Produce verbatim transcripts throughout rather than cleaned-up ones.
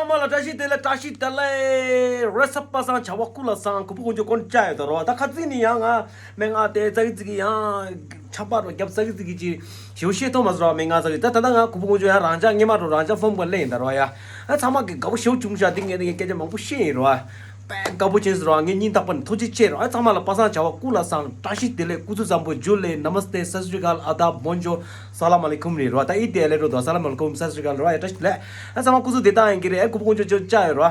མ་ལ་བཀྲ་ཤིས་བདེ་ལེགས། བཀྲ་ཤིས་བདེ་ལེགས། རེས་གཟའ་པ་སངས་བྱ་བ་སྐུ་ལ་བཟང་། གུས་པ་དཀོན་མཆོག་དཀོན་མཆོག་ཡོད་དོ་རོ། ད་ཁ་རྩིས་ནི་ཡང་ང་སྨན་ཁང་དེ་ཙག་ཙིག་གི་ཡང་ཆམ་པ་རོ་རྒྱབ་ཙག་ཙིག་གི་ཅི་ཞེའུ་ཤེས་ཐོག་མ་ཟེར་རོ། སྨན་ཁང་ཙག་ཙིག་ད་ད་ད་ང་གུས་པ་དཀོན་མཆོག་ཡང་རང་ཅག་ངེ་མ་རོ་རང་ཅག་ཕོམ་ག་ལེན་ཡིན་ད་རོ་ཡ། ཨ་ཚང་མ་གི་དགའ་པོ་ཞེའུ་བྱུང་ཤག་དེ་ངས་དེ་ངས་སྐད་ཆ་མང་པོ་བཤད་ཡིན་རོ། དཔེ་དགའ་པོ་ཅན་ཟེར་རོ། ངས་སྙིང་ཐག་པ་ནས་ཐུགས་རྗེ་ཆེ་རོ། ཨ་ཚང་མ་ལ་པ་སངས་བྱ་བ་སྐུ་ལ་བཟང་། བཀྲ་ཤིས་བདེ་ལེགས། སྐུ་གཟུགས་བཟང་པོ། ཇུ་ལེ། ནམ་སྟེ། སཏ་སི་རི་ཨ་ཀཱལ། ཨ་དབ། བོན་ཇོ། ས་ལམ་ཨ་ལེ་ཁུམ་རེད་རོ། ད་ཨི་དེ་ལེ་རོ་དོ། ས་ལམ་ཨ་ལེ་ཁུམ། སཏ་སི་རི་ཨ་ཀཱལ་རོ། ཨེ་བཀྲ་ཤིས་བདེ་ལེགས། ཨ་ཚང་མ་སྐུ་གཟུགས་བདེ་ཐང་ཡིན་གྱི་རེད། ཨ་གུས་པ་དཀོན་མཆོག་ཅོ་ཅག་ཡོད་རོ།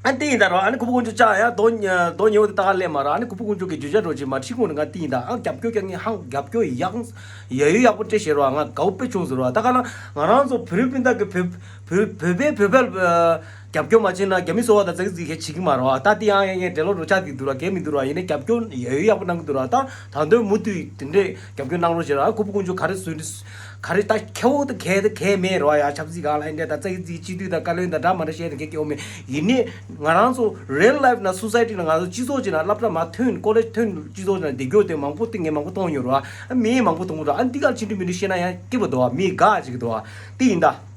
ཨ་དེ་ཡིན་ད་རོ། ཨ་ནི་གུས་པ་དཀོན་མཆོག་ཅག་ཡ་དོ་ཉ་དོ་ཉེ་བོ་དེ་ད་ག་ལེ་མ་རོ། ཨ་ནི་གུས་པ་དཀོན་མཆོག་གི་བརྗོད་བྱ་རོ་ཅི་མ་ཁྲི་ཁུང་ནི་ང་དེ་ཡིན་ད། ཨ་རྒྱབ་སྐྱོར་ཀྱང་ངས་ཧང་རྒྱབ་སྐྱོར་ཡག་ཡ་ཡོད་ཡག་པོ་སྤྲད་བཤད་རོ། ང་དགའ་པོ་དཔེ་བྱུང་ཟེར་རོ། ད་ག་ལ་ང་རང་ཚོ་བོད་རིགས་སྤུན་ཟླ་གི་བོད་བོད་བོད་པའི་བོད་པ་རྒྱབ་སྐྱོར་མ་བྱས་ན་རྒྱ་མི་སོ་བ་དང་ཙག་ཙིག་གས་བྱེད་ཀྱི་མ་རོ། ད་དེ་ཡང་ཡང་ཡང་འབྲེལ་ལོ་རོ་ཆགས་ཀྱི་འདུག་ར། གས་མི་འདུག་ར། ཡིན་ནའི་རྒྱབ་སྐྱོར་ཡོད་ཡོད་ཡག་པོ་གནང་གི་འདུག་ར། ད་ད་དུང་མུ་མཐུད་དེ་འདྲས་རྒྱབ་སྐྱོར་གནང་རོགས་བྱེད་ར། གུས་པ་དཀོན་མཆོག་ག་རེ་བཟོས་འདྲི་ག་རེ་ད་ཁེ་བོ་ད་གས་ད་གས་མེད་རོ་ཡ། ཆབ་སྲིད་སྒང་ལ་ཡིན་འདྲས་ད་ཙག་ཙིག་སྤྱི་འཐུས་དང་བཀའ་བློན་དང་འདྲ་མ་འདྲ་བཤད་ནས་གས་སྐྱོ་མེད། ཡིན་ནའི་ང་རང་ཚོ་རེལ་ལའིབ་ན་སོ་སའི་ཊི་ན་ང་ཚོ་སྤྱི་ཚོགས་ཅིག་ན་སློབ་གྲྭ་མ་ཐོན་ཀོ་ལེཇ་ཐོན་སྤྱི་ཚོགས་ཅིག་ན་བསྡད་རྒྱུ་དེ་མང་པོ་དེ་ངས་མང་པོ་མཐོང་ཡོད་རོ། ཨ་མི་མང་པོ་མཐོང་གི་རོ། ཨ་འདི་ག་ཕྱི་འདྲི་མི་འདྲི་བཤད་ན་ཡང་སྐྱིད་པ་འདུག་བ། མི་དགའ་ཅིག་འདུག་བ། དེ་ཡིན་ད།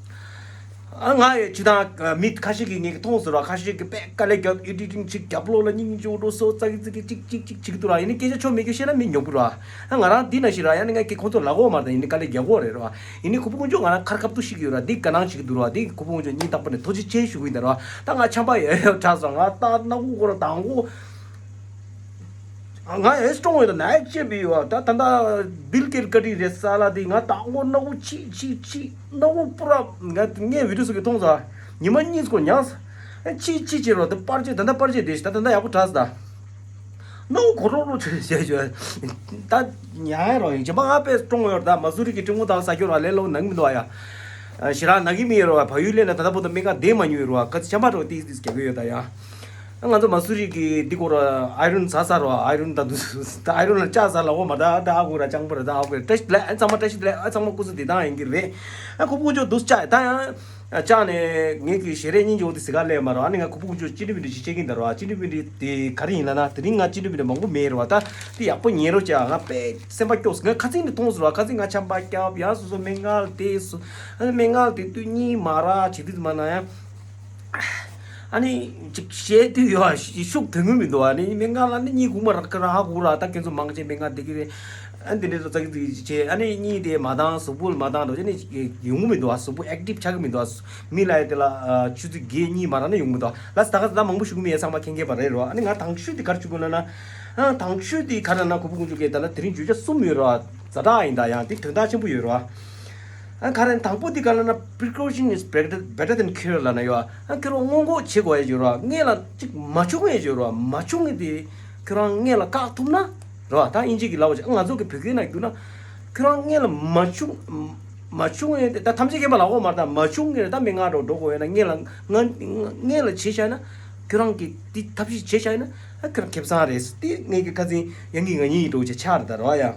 ཨ་ང་ཡི་ཅི་དང་མི་ཁ་ཤས་ཀྱིས་ངས་མཐོང་ཟེར་བ། ཁ་ཤས་ཀྱིས་དཔེ་དཀའ་ལས་རྒྱབ་ཨེ་ཌི་ཊིང་ཅིག་རྒྱབ་ལོགས་ལ་སྙིང་རྗེ་འགྲོ་སོ་ཙག་ཙིག་གི་ཅིག་ཅིག་ཅིག་བྱེད་ཀྱི་འདུག་ར། ཡིན་ནའི་སྐད་ཆ་ཆོ་མེད་རྒྱུ་བཤད་ན་མི་ཉོབ་ཀྱི་ར། ཨ་ང་རང་འདི་ན་ཞིག་ར། ཡང་ནི་ང་ཁྱེད་ཁོང་ཚོ་ལབ་དགོས་མ་རེད་ད། ཡིན་ནའི་དཀའ་ལས་རྒྱག་དགོས་རེད་ར། ཡིན་ནའི་གུས་པ་དཀོན་མཆོག་ང་རང་ཁར་ཁ་ཐུག་ཤིག་ཡོད་ར། འདི་དགའ་སྣང་བྱེད་ཀྱི་འདུག་ར། འདི་གུས་པ་དཀོན་མཆོག་སྙིང་ཐག་པ་ནས་ཐུགས་རྗེ་ཆེ་ཞུ་གི་ཡིན་ད་ར། ད་ང་ཆམ་པ་ཡོད་ཡོད་དྲག་སོང་། ང་ད་སྣ་ཁུག་ཁོ་ར་དང་པོ། ང་ཨེ་སི་ཀྲོང་ཡོད་ད་ནའི་ཅེ་བི་ཡོད་ད། ད་ད་བིལ་གེ་ཊི་བཀའ་དྲིན་རེད་ས་ལ། དེ་ང་དང་པོ་སྣ་ཁུག་ཕྱིས་ཕྱིས་ཕྱིས་སྣ་ཁུག་པུ་ར་ང་ངས་བི་ཌི་ཡོ་ཚོ་གི་མཐོང་ས། ཉི་མ་གཉིས་སྐོར་མྱངས་ས། ཕྱིས་ཕྱིས་བྱེད་རོགས། ད་པར་ཆས་ད་ད་པར་ཆས་དེ་ཞིག་ད་ད་ད་ཡག་པོ་དྲག་ས་ད། སྣ་ཁུག་གོ་རོག་རོག་བྱེད་བྱེད་བྱེད་ད། ཉལ་རོགས་ཡིན་རྗེས་མ་ང་དཔེ་སྤྲོང་ཡོད་ད། མ་སུ་རི་གི་ཀྲིན་ངོ་དང་ས་ཁྱོད་ར་ལས་ལོ་ནང་མི་འདུག་ཨ་ཡ། ཞེ་དྲག་ནང་གི་མི་ཡོད་རོགས། བལ་ཡུལ་ལས་ན་ད་ལྟ་བར་དུ་སྨན་ཁང་བསྡད་མ་མྱོང་ཡོད་རོགས། ཁ་ཆམ་པ་རོགས་ཏིས་ཏིས་རྒྱག་གི་ཡོད་ད་ཡ། ང་ཚོ་མ་སུ་རི་གི་འདི་སྐོར་ཨ་ཡི་རོན་ཟ་ས་རོགས། ཨ་ཡི་རོན་ད་དུ་ད་ཨ་ཡི་རོན་ལ་ལྕགས་ཟ་ལ་འོ་མ་ད་ད་ཨ་ཁུ་ར་ཅང་པོ་ར་ད་ཨ་ཁུ་ར་བཀྲ་ཤིས་བདེ་ལེགས། ཨ་ཚང་མ་བཀྲ་ཤིས་བདེ་ལེགས། ཨ་ཚང་མ་སྐུ་གཟུགས་བདེ་ཐང་ཡིན་གྱི་རེད། ཨ་ཁོ་བོ་ཅོ་དུས་ལྕགས་ད་ཡང་ལྕགས་ནས་ངེད་ཀྱི་ཞལ་རས་སྙིང་རྗེ་བོ་དེ་ཟི་ག་ལས་མ་རོགས། ཨ་ནི་ང་ཁོ་བོ་ཅོ་ཅི་འདྲ་མི་འདྲ་ཞིག་བྱེད་ཀྱིན་ད་རོགས། ཅི་འདྲ་མི་འདྲ་དེ་ག་རེ་ཡིན་ལ་ན། དེ་རིང་ང་ཅི་འདྲ་མི་འདྲ་མང་པོ་མེད་རོགས། ད་དེ་ཡག་པོ་ཉན་རོགས་བྱ། ང་དཔེ་སེམས་པ་སྐྱོ་སོང་། ང་ཁ་སང་ནས་མཐོང་སོང་རོགས། ཁ་སང་ང་ཆམ་པ་བརྒྱབ་ཡང་སོ་སོ་སྨན་ཁང་ལ་བསྡད་སོང་། ཨ་ནི་སྨན་ཁང་ལ་བསྡད་དུས་གཉིད་མ་རག་བྱེད་དུས་མ་ན་ཡང་། ཨ་ནི་ཅིག་བཤད་དུས་ཡོད་ཤུགས་ཐོན་གི་མི་འདུག་ཨ་ནི་སྨན་ཁང་ལ་ནི་གཉིད་ཁུག་མ་རག་གི་ར་ཧ་གོ་ར། ད་ཁྱེད་ཚོ་མང་ཆེ་སྨན་ཁང་བསྡད་ཀྱི་རེད། ཨ་འདི་འདྲའི་ཚོ་ཙག་ཙིག་བྱས། ཨ་ནི་གཉིད་དེ་མ་བཏང་། གཟུགས་པོ་མ་བཏང་འགྲོ་ཅེ་ནི་ཡོང་གི་མི་འདུག་ཨ་གཟུགས་པོ་ཨེག་ཊིབ་ཆགས་ཀྱི་མི་འདུག་ཨ་མི་ལ་ཡ་དེ་ལ་ཆུ་ཚོད་བརྒྱད་གཉིད་མ་རག་ན་ཡོང་གི་མི་འདུག་ཨ་ལ་ད་ག་ད་མང་པོ་ཞུ་གི་མི་ཡ་ཚང་མ་མཁྱེན་མཁྱེན་པ་རེད་རོ། ཨ་ནི་ང་དང་ཤོས་དེ་ག་རེ་ཞུ་གི་ལ་ན། ཨ་དང་ཤོས་དེ་ག་རེ་ན་ཁོ་བོ་ཀུན་ཆུ་གེ་ད་ལ་དེ་རིང་བརྗོད་བྱ་གསུམ་ཡོད་རོ། ཛ་དྲག་ཡིན་ད་ཡང་དེ་དོན་དག་ཆེན་པོ་ཡོད་རོ། ཨ་ག་རེ་དང་པོ་དེ་ག་ལ་ན་precaution is better better than cure ལ་ན་ཡོད། ཨ་ཁྱོད་རང་སྔོན་འགོག་བྱེད་དགོས་ཡ་ཡོད་རོ། སྔོན་ལ་ཅིག་མ་བྱུང་ཡ་ཡོད་རོ། མ་བྱུང་ངེ་དེ་ཁྱོད་རང་སྔོན་ལ་བཀག་ཐུབ་ན་རོ། ད་དབྱིན་ཇི་གི་ལབ་པ་ཅིག་ང་ཚོ་གི་བོད་སྐད་ནང་བསྒྱུར་ན། ཁྱོད་རང་སྔོན་ལ་མ་བྱུང་མ་བྱུང་ངེ་དེ་ད་ཐམས་ཅད་མཁྱེན་པ་ལ་འོ་མ་ད་མ་བྱུང་ངེ་ད་མི་ང་རོ་འགྲོ་དགོས་ཡ་ན་སྔོན་ལ་སྔོན་ལ་བྱེད་བྱ་ན་ཁྱོད་རང་གི་དེ་ཐབས་ཤེས་བྱེད་བྱ་ཡ་ན་ཨ་ཁྱོད་རང་ཁེ་བཟང་རེད། དེ་ངེད་ཀྱི་ཁ་སང་ཡང་གི་ང་གཉིས་འགྲོ་བྱེད་ཆགས་རེད་ད་རོ་ཡ།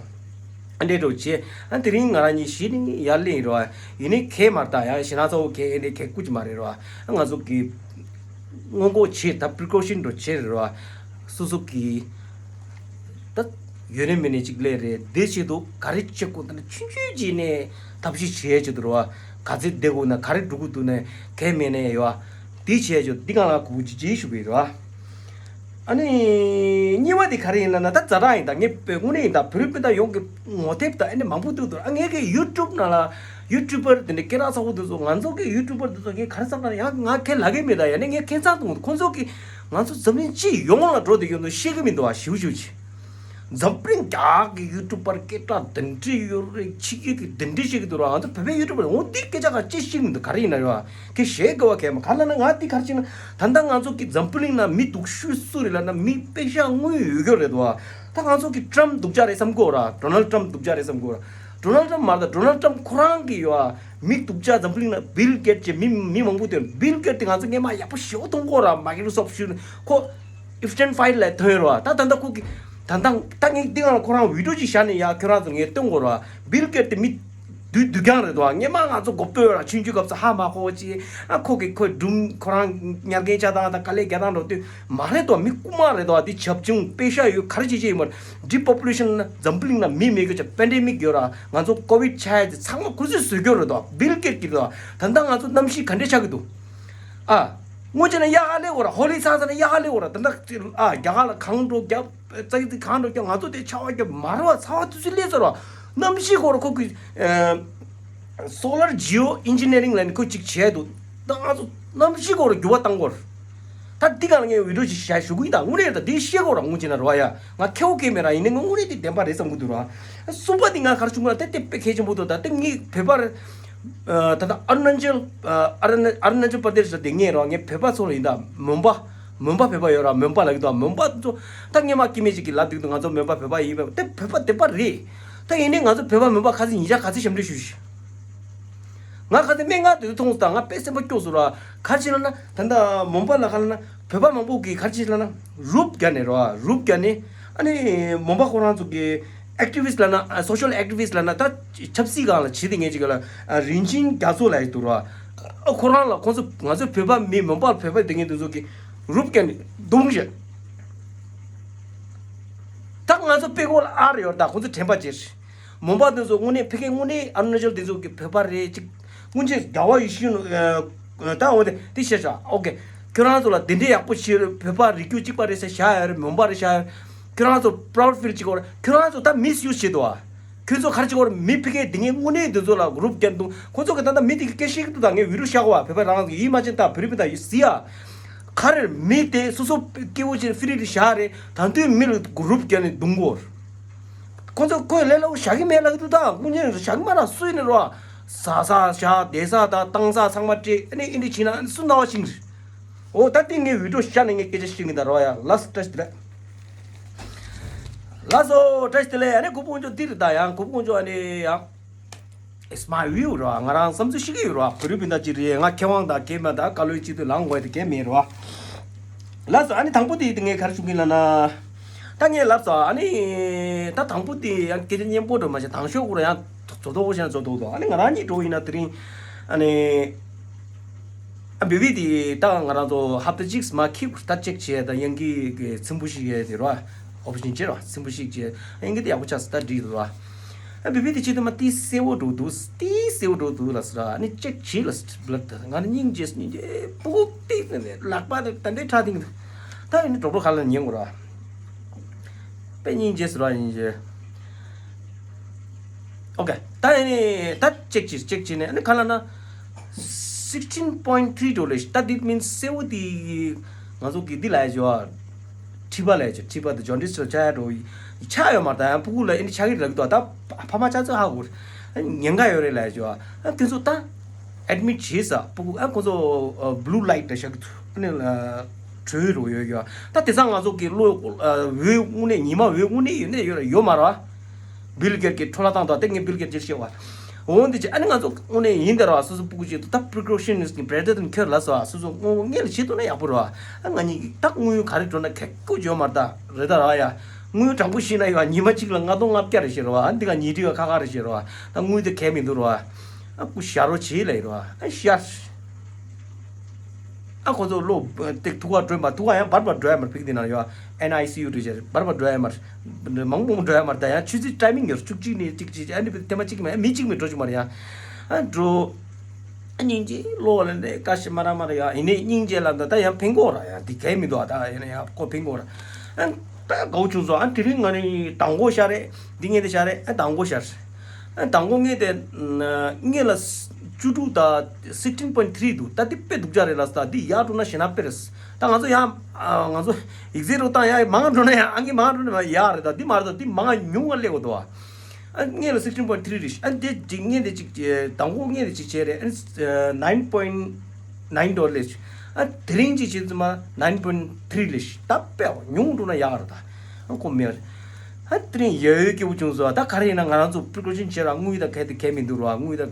ཨ་འདྲེ་འགྲོ་བྱེད། ཨ་དེ་རིང་ང་རང་གཉིས་གཞི་ནས་ཡར་ལེན་རོ། ཡིན་ནའི་གས་མ་རེད་ད་ཡ། ཞེ་ན་ཚ་བོ་གས་ཨེ་འདྲེ་གས་ཀུ་ཅི་མ་རེད་རོ། ཨ་ང་ཚོ་གི་སྔོན་འགོག་བྱེད་ད་precaution འགྲོ་བྱེད་རེད་རོ། སོ་སོ་གི་ད་ཡོད་ནས་མེད་ནས་ཅིག་ལས་རེད། དེ་ཆེད་དུ་ག་རེ་བྱེད་དགོས་ད་ནི་ཆུང་ཆུང་ཅིག་ནས་ཐབས་ཤེས་བྱེད་ཆེད་དུ་རོ། ག་ཚོད་བསྡད་དགོས་ན་ག་རེ་འགྲོ་གི་འདུག་ན་གས་མེད་ནས་ཡོད། དེ་བྱེད་ཆེད་དུ་འདི་གང་ལ་གུ་ཅི་ཅི་ཞུ་གི་རོ། ཨ་ནི་གཉིས་པ་དེ་ག་རེ་ཡིན་ལབ་ན་ད་ཛ་དྲག་ཡིན་ད། ངས་དཔེ་དངོས་གནས་ཡིན་ད། བོད་རིགས་སྤུན་ཟླ་ཡོངས་ཀྱི་ངོ་དེབ་ད་ཨ་ནི་མང་པོ་འདུག་འདུག་ཨ་ངས་ཀྱི་ཡུ་ཊུབ་ནང་ལ་ཡུ་ཊུབ་པར་དེ་འདྲ་སྐད་གྲགས་ཚ་པོ་འདུག་སོ། ང་ཚོ་གི་ཡུ་ཊུབ་པར་འདུག་སོ་ངས་ག་རེ་བསམ་ན་ཡང་ང་ཁས་ལ་གི་མེད་ད། ཡ་ནི་ངས་ཁས་ཚང་འདུག་ཁོང་ཚོ་གི་ང་ཚོ་འཛམ་གླིང་སྤྱི་ཡོངས་ལ་འགྲོ་བསྡད་ཡོད་འདུག་ཤེས་གི་མི་འདུག་ཨ་ཞིའུ་ཞིའུ་ཆེ། འཛམ་བུ་གླིང་རྒྱ་གི་ཡུ་ཊུབ་པར་སྐད་གྲགས་དེ་འདྲ་ཡོད་རེད། ཕྱི་རྒྱལ་གི་དེ་འདྲ་ཤེས་གི་འདུག་ར། ང་ཚོ་བོད་པའི་ཡུ་ཊུབ་པར་འོ་དེ་སྐད་ཆ་ག་ཅི་ཤེས་གི་མི་འདུག་ག་རེ་ཡིན་ན་ཡོད་ཨ། ཁྱེད་ཞེད་དགོས་པ་གས་མ་ག་ལ་ན་ང་འདི་གར་ཕྱིན་ན་ད་ལྟ་ང་ཚོ་གི་འཛམ་བུ་གླིང་ན་མི་སྡུག་ཤོས་སུ་རེད་ལབ་ན་མི་པེ་ཤ་དངུལ་ཡོད་རྒྱུ་རེད་དོ། ད་ང་ཚོ་གི་ཊམ་སྡུག་ཅག་རེད་བསམ་གོ་ར། ཌོ་ནལ་ཊམ་སྡུག་ཅག་རེད་བསམ་གོ་ར། ཌོ་ནལ་ཊམ་མ་རེད་ད། ཌོ་ནལ་ཊམ་ཁོ་རང་གི་ཡོད་ཨ། མི་སྡུག་ཅག་འཛམ་བུ་གླིང་ན་བིལ་གེཊ་ཅེས་མི་མི་མང་པོ་དེ་བིལ་གེཊ་དེ་ང་ཚོ་སྔས་མ་ཡག་པོ་ཞེ་པོ་མཐོང་གོ་ར། མའི་ཀྲོ་སོཕ་ཤུ་ཁོ་ཨིབ་སི་ཊན་ཕའིལ་ལ་ཐོན་རོ། ད་ད་ད་ཁོ་གི་ད་ད་ད་ངས་འདི་གང་ལ་ཁོ་རང་བི་ཌིའོ་ཅིག་བཞག་ནས་ཡ་ཁྱོད་རང་ཚོ་ངས་སྟོན་གོ་ར། བིལ་གེཊ་དེ་མི་བདུད་བདུད་རྐྱང་རེད་དོ། སྔས་མ་ང་ཚོ་མགོ་སྤོས་ར་ཆུང་ཆུང་སྐབས་སུ་ཧ་མ་གོ་ཅི། ཨ་ཁོ་གི་ཁོའི་སྒྲུང་ཁོ་རང་ཉར་མཁན་བྱ་སྟངས་དང་དཀའ་ལས་རྒྱག་སྟངས་འགྲོ་དུས་མ་རེད་དོ། མི་རྐུ་མ་རེད་དོ། དེ་བྱབ་ཆུང་པེ་ཤ་ཡོད་ག་རེ་བྱེད་ཅེས་ཡིན་མ་རེད། ཌི་པོ་པུ་ལེ་ཤན་ན་འཛམ་བུ་གླིང་ན་མི་མེད་རྒྱུ་ཆ་པེན་ཌེ་མིག་ཡོད་ར། ང་ཚོ་ཀོ་བིཌ་ཆགས་ཡ་དེ་ཚང་མ་ཁོ་ཚོས་བཟོས་རྒྱུ་རེད་དོ། བིལ་གེཊ་གིས་རེད་དོ། ད་ལྟ་ང་ཚོ་གནམ་གཤིས་ག་འདྲས་ཆགས་ཀྱི་འདུག་ཨ། སྔོན་ཆད་ན་དབྱར་ཁ་སླེབས་འོ་ར། ཧོ་ལི་ཚང་ཚང་ན་དབྱར་ཁ་སླེབས་འོ་ར། ད་ལྟ་ཨ་རྒྱ་གར་ལ་གངས་འགྲོ་རྒྱབ་ཙག་ཙིག་གངས་འགྲོ་རྒྱབ། ང་ཚོ་དེ་ཆར་པ་རྒྱབ་མ་ར་བ་ཚ་བ་དུས་ཚོད་སླེབས་ཚར་བ། གནམ་གཤིས་སྐོར་ཁོ་གི་ཨ་Solar Geo Engineering ལ་ནི་ཁོ་གཅིག་བྱས་འདུག་ད་ང་ཚོ་གནམ་གཤིས་སྐོར་འགྱུར་བ་བཏང་དགོས་ར། ད་འདི་ག་ལ་ངས་བི་ཌིའོ་ཅིག་བྱ་ཞུ་གི་ཡིན། ད་དངོས་གནས་ད་འདི་ཤེས་དགོས་ར། སྔོན་ཆད་ན་ར་བ་ཡ་ང་མཁས་པོ་སྐད་མེད་ར། ཡིན་ནའི་ང་དངོས་གནས་འདི་བདེན་པ་རེད་བསམ་གི་འདུག་ར། གསུམ་པ་འདི་ང་ག་རེ་བྱུང་གི་ལ་དེ་དེ་དཔེ་གལ་ཆེན་པོ་འདུག་ད་དེ་ངས་བོད་པར་ད་ལྟ་ཨ་རུ་ན་ཅལ་ཨ་རུ་ན་ཨ་རུ་ན་ཅལ་པར་དེ་ཞེས་དེ་ངས་ར། ངས་བོད་པ་ཚོ་ལ་ཡིན། ད་མོན་པ་མོན་པ་བོད་པ་ཡོད་ར། མོན་པ་ལ་གི་འདུག་མོན་པ་ཚོ་ད་ངས་མ་སྐྱེ་མེད་ཅིག་གི་ལབ་འདུག་ང་ཚོ་མོན་པ་བོད་པ་ཡིན་པ་དེ་བོད་པ་བདེན་པ་རེད། ད་ཡིན་ནའི་ང་ཚོ་བོད་པ་མོན་པ་ཁ་ཚིག་ཉིན་ཞག་ག་ཚོད་ཞབས་འདྲེན་ཞུ་ཞིག་ང་ག་ཚོད་སྨན་ཁང་དེ་ཚོ་མཐོང་སོང་། ད་ང་དཔེ་སེམས་པ་སྐྱོ་སོང་ར། ག་རེ་བྱས་ལབ་ན་ད་ལྟ་མོན་པ་ལ་ག་ལབ་ན་བོད་པ་མང་པོ་གིས་ག་རེ་བྱས་ལབ་ན་རུབ་རྒྱག་ནས་ར། རུབ་རྒྱག་ནས་ཨ་ནི་མོན་པ་ཁོ་རང་ཚོ་གི་ཨེག་ཊི་བི་སི་ལབ་ན་ཨ་སོ་ཤལ་ཨེག་ཊི་བི་སི་ལབ་ན་ད་ཆབ་སྲིད་སྒང་ལ་བྱེད་དེ་ངེས་ཅིག་ལ་ཨ་རིན་ཆེན་རྒྱ་མཚོ་ལབ་ཡི་འདུག་ར། ཨ་ཁོ་རང་ལ་ཁོང་ཚོ་ང་ཚོ་བོད་པ་མི་མོན་པ་བོད་པ་དེ་ངེས་དེ་ཚོ་གིས་རུབ་རྒྱག་ནས་རྡུང་བྱས། ད་ང་ཚོ་དཔེ་ཁོག་ལ་ཨར་ཡོད། ད་ཁོང་ཚོ་དྲན་པ་བརྗེད། མོན་པ་འདི་ཚོ་དངོས་གནས་ཕ་གིའི་དངོས་གནས་ཨ་རུ་ན་ཅལ་འདི་ཚོ་གི་བོད་པ་རེད་ཅིག་སྔོན་ཆད་རྒྱལ་བ་ཡིད་བཞིན་ནོར་ད་འོ་དེ་དེ་བཤད་བྱ། ཨོ་ཀེ། ཁྱོད་རང་ཚོ་ལ་དེ་འདྲའི་ཡག་པོ་བྱེད་རེད། བོད་པ་རིགས་རྒྱུད་གཅིག་པ་རེད་ཟེར་བཞག་ཡོད་རེད། མོན་པ་རེད་བཞག་ཡོད། ཁྱོད་རང་ཚོ་པ་རའུ་ཌི་ཕིལ་བྱེད་དགོས་རེད། ཁྱོད་རང་ཚོ་ད་མིས་ཡུ་སི་བྱེད་འདུག་ཨ། ཁྱོད་ཚོ་ག་རེ་བྱེད་དགོས་རེད། མི་ཕ་གིའི་དེ་ངའི་དངོས་གནས་འདི་ཚོ་ལ་རུབ་རྒྱག་འདུག་ཁོ་ཚོ་གི་ད་ལྟ་མི་དེ་གི་སྐད་བཤད་ཀྱི་འདུག་ད་ངས་བི་ཌིའོ་བཞག་གོ་བ། བོད་པ་རང་གི་ཡིད་མ་ཆེས་ད་བོད་རིགས་པ་ད་ཡིད་སི་ཡ། ག་རེ་མི་དེ་སོ་སོ་སྐྱེ་བོ་ཅིག་ཧྥི་རི་དེ་བཞག་རེད། ད་དུང་མི་ལ་རུབ་རྒྱག་ནས་རྡུང་གོ། ཁོ་ཚོ་ཁོས་ལས་སླ་པོ་བཞག་གི་མེད་ལབ་ཀྱི་འདུག་ད་དངོས་གནས་བཞག་གི་མ་ར། སུས་ནས་རོ། ཟ་ས་བཞག་བསྡད་ས་དང་བཏང་ས་ཚང་མ་སྤྲད། ཨ་ནི་ཨིན་དྲི་བྱིན་ན་སུ་ན་བ་ཤིང་རེད། འོ་ད་ལྟ་ངས་བི་ཌིའོ་བཞག་ནས་ངས་སྐད་ཆ་བཤད་གི་ད་རོ་ཡ། ལགས་སོ་བཀྲ་ཤིས་བདེ་ལེགས། ལགས་སོ་བཀྲ་ཤིས་བདེ་ལེགས། ཨ་ནི་གུ་པོ་ཀོང་ཇོ་འདི་རེད་ད་ཡང་གུ་པོ་ཀོང་ཇོ་ཨ་ནི་ཡང་། It's my view ར། ང་རང་བསམ་ཚུལ་བཤད་ཀྱི་ཡོད་ར། བོད་རིགས་སྤུན་ཟླ་གཅིག་རེད། ང་མཁས་དབང་དང་མཁས་མ་དང་བཀའ་བློན་གཅིག་ཏུ་ལངས་དགོས་དེ་གས་མེད་ར། ལགས་སོ། ཨ་ནི་དང་པོ་དེ་ངས་ག་རེ་ཞུ་གི་ལབ་ན། ད་ངས་ལབ་སོང་། ཨ་ནི་ད་དང་པོ་དེ་ཡང་སྐད་ཆ་སྙན་པོ་འགྲོ་མ་བྱས། དང་ཤོག་གུ་ར་ཡང་རྫོ་ཏོག་ཞེ་ན་རྫོ་ཏོག་ཏོ། ཨ་ནི་ང་རང་གཉིས་འགྲོ་ཡིན་ན་དེ་རིང་ཨ་ནི་ཨ་བི་བི་དེ་ད་ང་རང་ཚོ་ཧབ་ཏ་གཅིག་མ་ཁིག་ད་ཅེག་བྱས། ད་ཡང་གི་གི་ཚིམ་པོ་ཞིག་ཡས་དེ་ར། ཨོ་པ་རེ་ཤན་བྱས་ར། ཚིམ་པོ་ཞིག་བྱས། ཡང་གི་དེ་ཡག་པོ་ཆགས་སོང་། ད་འགྲིག་ར། ཨ་བི་བི་དེ་ཆེད་དུ་མ་ཏི་སེ་བོ་འགྲོ་འདུག་ཏི་སེ་བོ་འགྲོ་འདུག་ལ་སོ་ར། ཨ་ནི་ཅེག་བྱས་ལ་སོ། བླ་ད་ང་ནི་སྙིང་རྗེ་སྙིང་རྗེ་པུ་ཏི་ལག་པ་དེ་ད་འདྲའི་ཁྲག་ཐིང་། ད་ཡིན་ནི་གྲོགས་པོ་ཁ་ལ་ཉན་དགོས་ར། དཔེ་སྙིང་རྗེ་སོ་ར་སྙིང་རྗེ། ཨོ་ཀེ། ད་ཡིན་ནི་ད་ཅེག་བྱས་ཅེག་བྱས་ནས་ཨ་ནི་ཁ་ལ་ན་sixteen point three འགྲོ་ལེ། ད་འདི་མིན་སེ་བོ་དེ་ང་ཚོ་གི་འདི་ལ་ཡ་ཇོ། མཁྲིས་པ་ལ་ཡ་ཇོ། མཁྲིས་པ་དེ་ཇོན་ཌིས་ལ་ཆགས་ཡ་འགྲོ་ཆགས་ཡོད་མ་རེད། ད་ཡང་ཕྲུ་གུ་ལ་ཨེ་འདྲ་ཆགས་ཀྱི་རེད་ལབ་ཀྱི་འདུག་ད་ཕ་མ་ཆ་ཚང་ཧ་གོ་རེད། ཉེན་ཁ་ཡོད་རེད་ལབ་ཡ་ཇོ། ཨ་དེ་ཚོ་ད་ཨེ་ཌི་མིཊ་བྱས་ས་ཕྲུ་གུ་ཨ་ཁོ་ཚོ་བླུ་ལའིཊ་ད་ཤག་གི་ཐུ་ཨ་ནི་དྲོད་རོ་ཡོད་ཡོད། ད་དེ་ཚང་ང་ཚོ་གི་བློ་འོད་དངོས་གནས་ཉི་མ་འོད་དངོས་གནས་ཡོད་ནས་ཡོད་ཡོད་མ་རེད། བྷིལ་གེཊ་ཀྱི་འཕྲོ་བརླག་བཏང་འདུག་ད་ངས་བྷིལ་གེཊ་ཅེས་བཤད་བ། འོ་འདི་ཅི་ཨ་ནི་ང་ཚོ་དངོས་གནས་ཡིན་ད་ར། སོ་སོ་ཕྲུ་གུ་ཅིག་ཏུ་ད་precaution is better than cure ལ་སོ། སོ་སོ་དངོས་པོ་སྔོན་ལ་བྱེད་ཐུབ་ན་ཡག་པོ་རེད་བ། ཨ་ང་གཉིས་ཀྱི་ད་དངུལ་ག་རེ་འགྲོ་ན་ཁེ་ཀོ་ཅོ་མ་རེད་ད་རེད་ད་ར་ཡ། དངུལ་དྲང་པོ་ཤེས་ན་ཡོད། ཉི་མ་གཅིག་ལ་ལྔ་སྟོང་ལྔ་བརྒྱ་རེ་བྱེད་རེད་བ། ཨ་འདི་ག་ཉིས་ཁྲི་ག་ཁ་ཁ་རེ་བྱེད་རེད་བ། ད་དངུལ་དེ་གས་མི་འདུག་རེད་བ། ཨ་ཀུ་ཞར་རོ་བྱེད་ལ་ཡོད་རེད་བ། ཨ་ཞར། ཨ་ཁོ་ཚོ་བློ་ཏེ་ཐུག་པ་འགྲོ་མ་ཐུག་པ་ཡང་བར་བར་འགྲོ་ཡ་མར་ཕིག་དེ་ན་ཡོད། ཨེན་ཨའི་སི་ཡུ་རེད་ཅེ་བར་བར་འགྲོ་ཡ་མར་མང་པོ་འགྲོ་ཡ་མར། ད་ཡང་ཆུ་ཚོད་ཊའི་མིང་ཡོད། བཅུ་གཅིག་ནས་གཅིག་གཅིག་ཨ་ནི་ཐེངས་མ་གཅིག་མ་མི་གཅིག་མི་འགྲོ་ཆུ་མར་ཡང་ཨ་འགྲོ། ཨ་སྙིང་རྗེ་བློ་ལ་ནས་ཀ་ཤི་མ་ར་མ་ར་ཡ་ཡིན་ནས་སྙིང་རྗེ་ལ་འདི་ད་ཡང་ཕན་གོ་ར་ཡ་འདི་གས་མི་འདུག་ཨ་ད་ཡིན་ན་ཡང་ཁོ་ཕན་གོ་ར། ཨ་ད་དགའ་བོ་བྱུང་སོང་། ཨ་དེ་རིང་ང་ནི་དང་པོ་ཤར་རེད། འདི་ངས་དེ་ཤར་རེད། ཨ་དང་པོ་ཤར། ཨ་དང་པོ་ངས་དེ་ངས་ལ་བཅུ་དྲུག་དང་sixteen point three འདུག་ད་འདི་དཔེ་སྡུག་ཅག་རེད་ལ་ད་འདི་ཡག་འགྲོ་ན་ཞེ་ན་དཔེ་རེད། ད་ང་ཚོ་ཡང་ང་ཚོ་ཡིག་ཚད་རོ་བཏང་ཡ་མང་འགྲོ་ན་ཡང་ཨང་ཀི་མང་འགྲོ་ན་ཡག་རེད། ད་འདི་མ་རེད། ད་འདི་མང་ཉུང་བ་སླེབས་འདུག་ཨ་ངས་ལ་sixteen point three རེད། ཨ་འདི་ཅིག་ངས་འདི་ཅིག་དང་པོ་ངས་འདི་ཅིག་བྱས་རེད། ཨ་nine point nine འགྲོ་ལེ། ཨ་དེ་རིང་ཅིག་བྱས་ཙམ་མ་nine point three ལེ། ད་དཔེ་ཉུང་འགྲོ་ན་ཡག་རེད། ད་ཨ་ཁོ་མེད། ཨ་དེ་རིང་ཡ་ཡོད་སྐྱིད་པོ་བྱུང་སོང་། ད་ག་རེ་ཡིན་ན་ང་རང་ཚོ་precaution བྱས་ར། དངུལ་ད་གས་དེ་གས་མི་འདུག་ར། དངུལ་ད་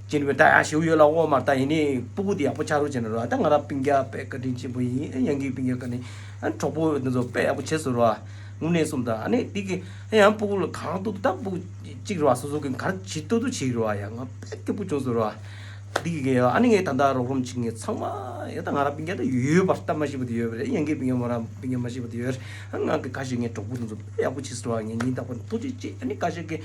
ཅི་ནི་ད་ཡང་ཞེ་པོ་ཡོད་ལ་འོ་མ་ད་ཡིན་ནི་ཕྲུ་གུ་དེ་ཡག་པོ་ཆགས་རོགས་བྱས་ན་ར། ད་ང་རང་སྤུན་ཀྱག་དཔེ་བཀའ་དྲིན་ཆེན་པོ་ཡིན། ཨ་ཡང་གི་སྤུན་ཀྱག་བཀའ་དྲིན། ཨ་གྲོགས་པོ་འདི་ཚོ་དཔེ་ཡག་པོ་བྱས་སོང་ར། དངོས་གནས་སོང་ད། ཨ་ནི་འདི་གི་ཨ་ཡང་ཕྲུ་གུ་ལ་གང་ཐུབ་ད་ཕྲུ་གུ་གཅིག་ར་སོ་སོ་གི་ག་རེ་བྱེད་ཐུབ་ཐུབ་བྱེད་ར། ཡང་ང་དཔེ་སྐྱིད་པོ་བྱུང་སོང་ར། འདི་གི་ཨ་ནི་ངས་ད་ལྟ་རོགས་རམ་བྱེད་མཁན་ཚང་མ་ཡང་ད་ང་རང་སྤུན་ཀྱག་ད་ཡོད་པ་ད་མ་ཤེས་པ་དེ་ཡོད་པ་རེད། ཡང་གི་སྤུན་ཀྱག་མོ་རང་སྤུན་ཀྱག་མ་ཤེས་པ་དེ་ཡོད་རེད། ཨ་ང་གི་ཁ་ཤས་ངའི་གྲོགས་པོ་དེ་ཚོ་དཔེ་ཡག་པོ་བྱས་སོང་ར། ངས་ཉིན་རྟག་པར་ཐུགས་རྗེ་ཆེ། ཨ་ནི་ཁ་ཤས་ཀྱི་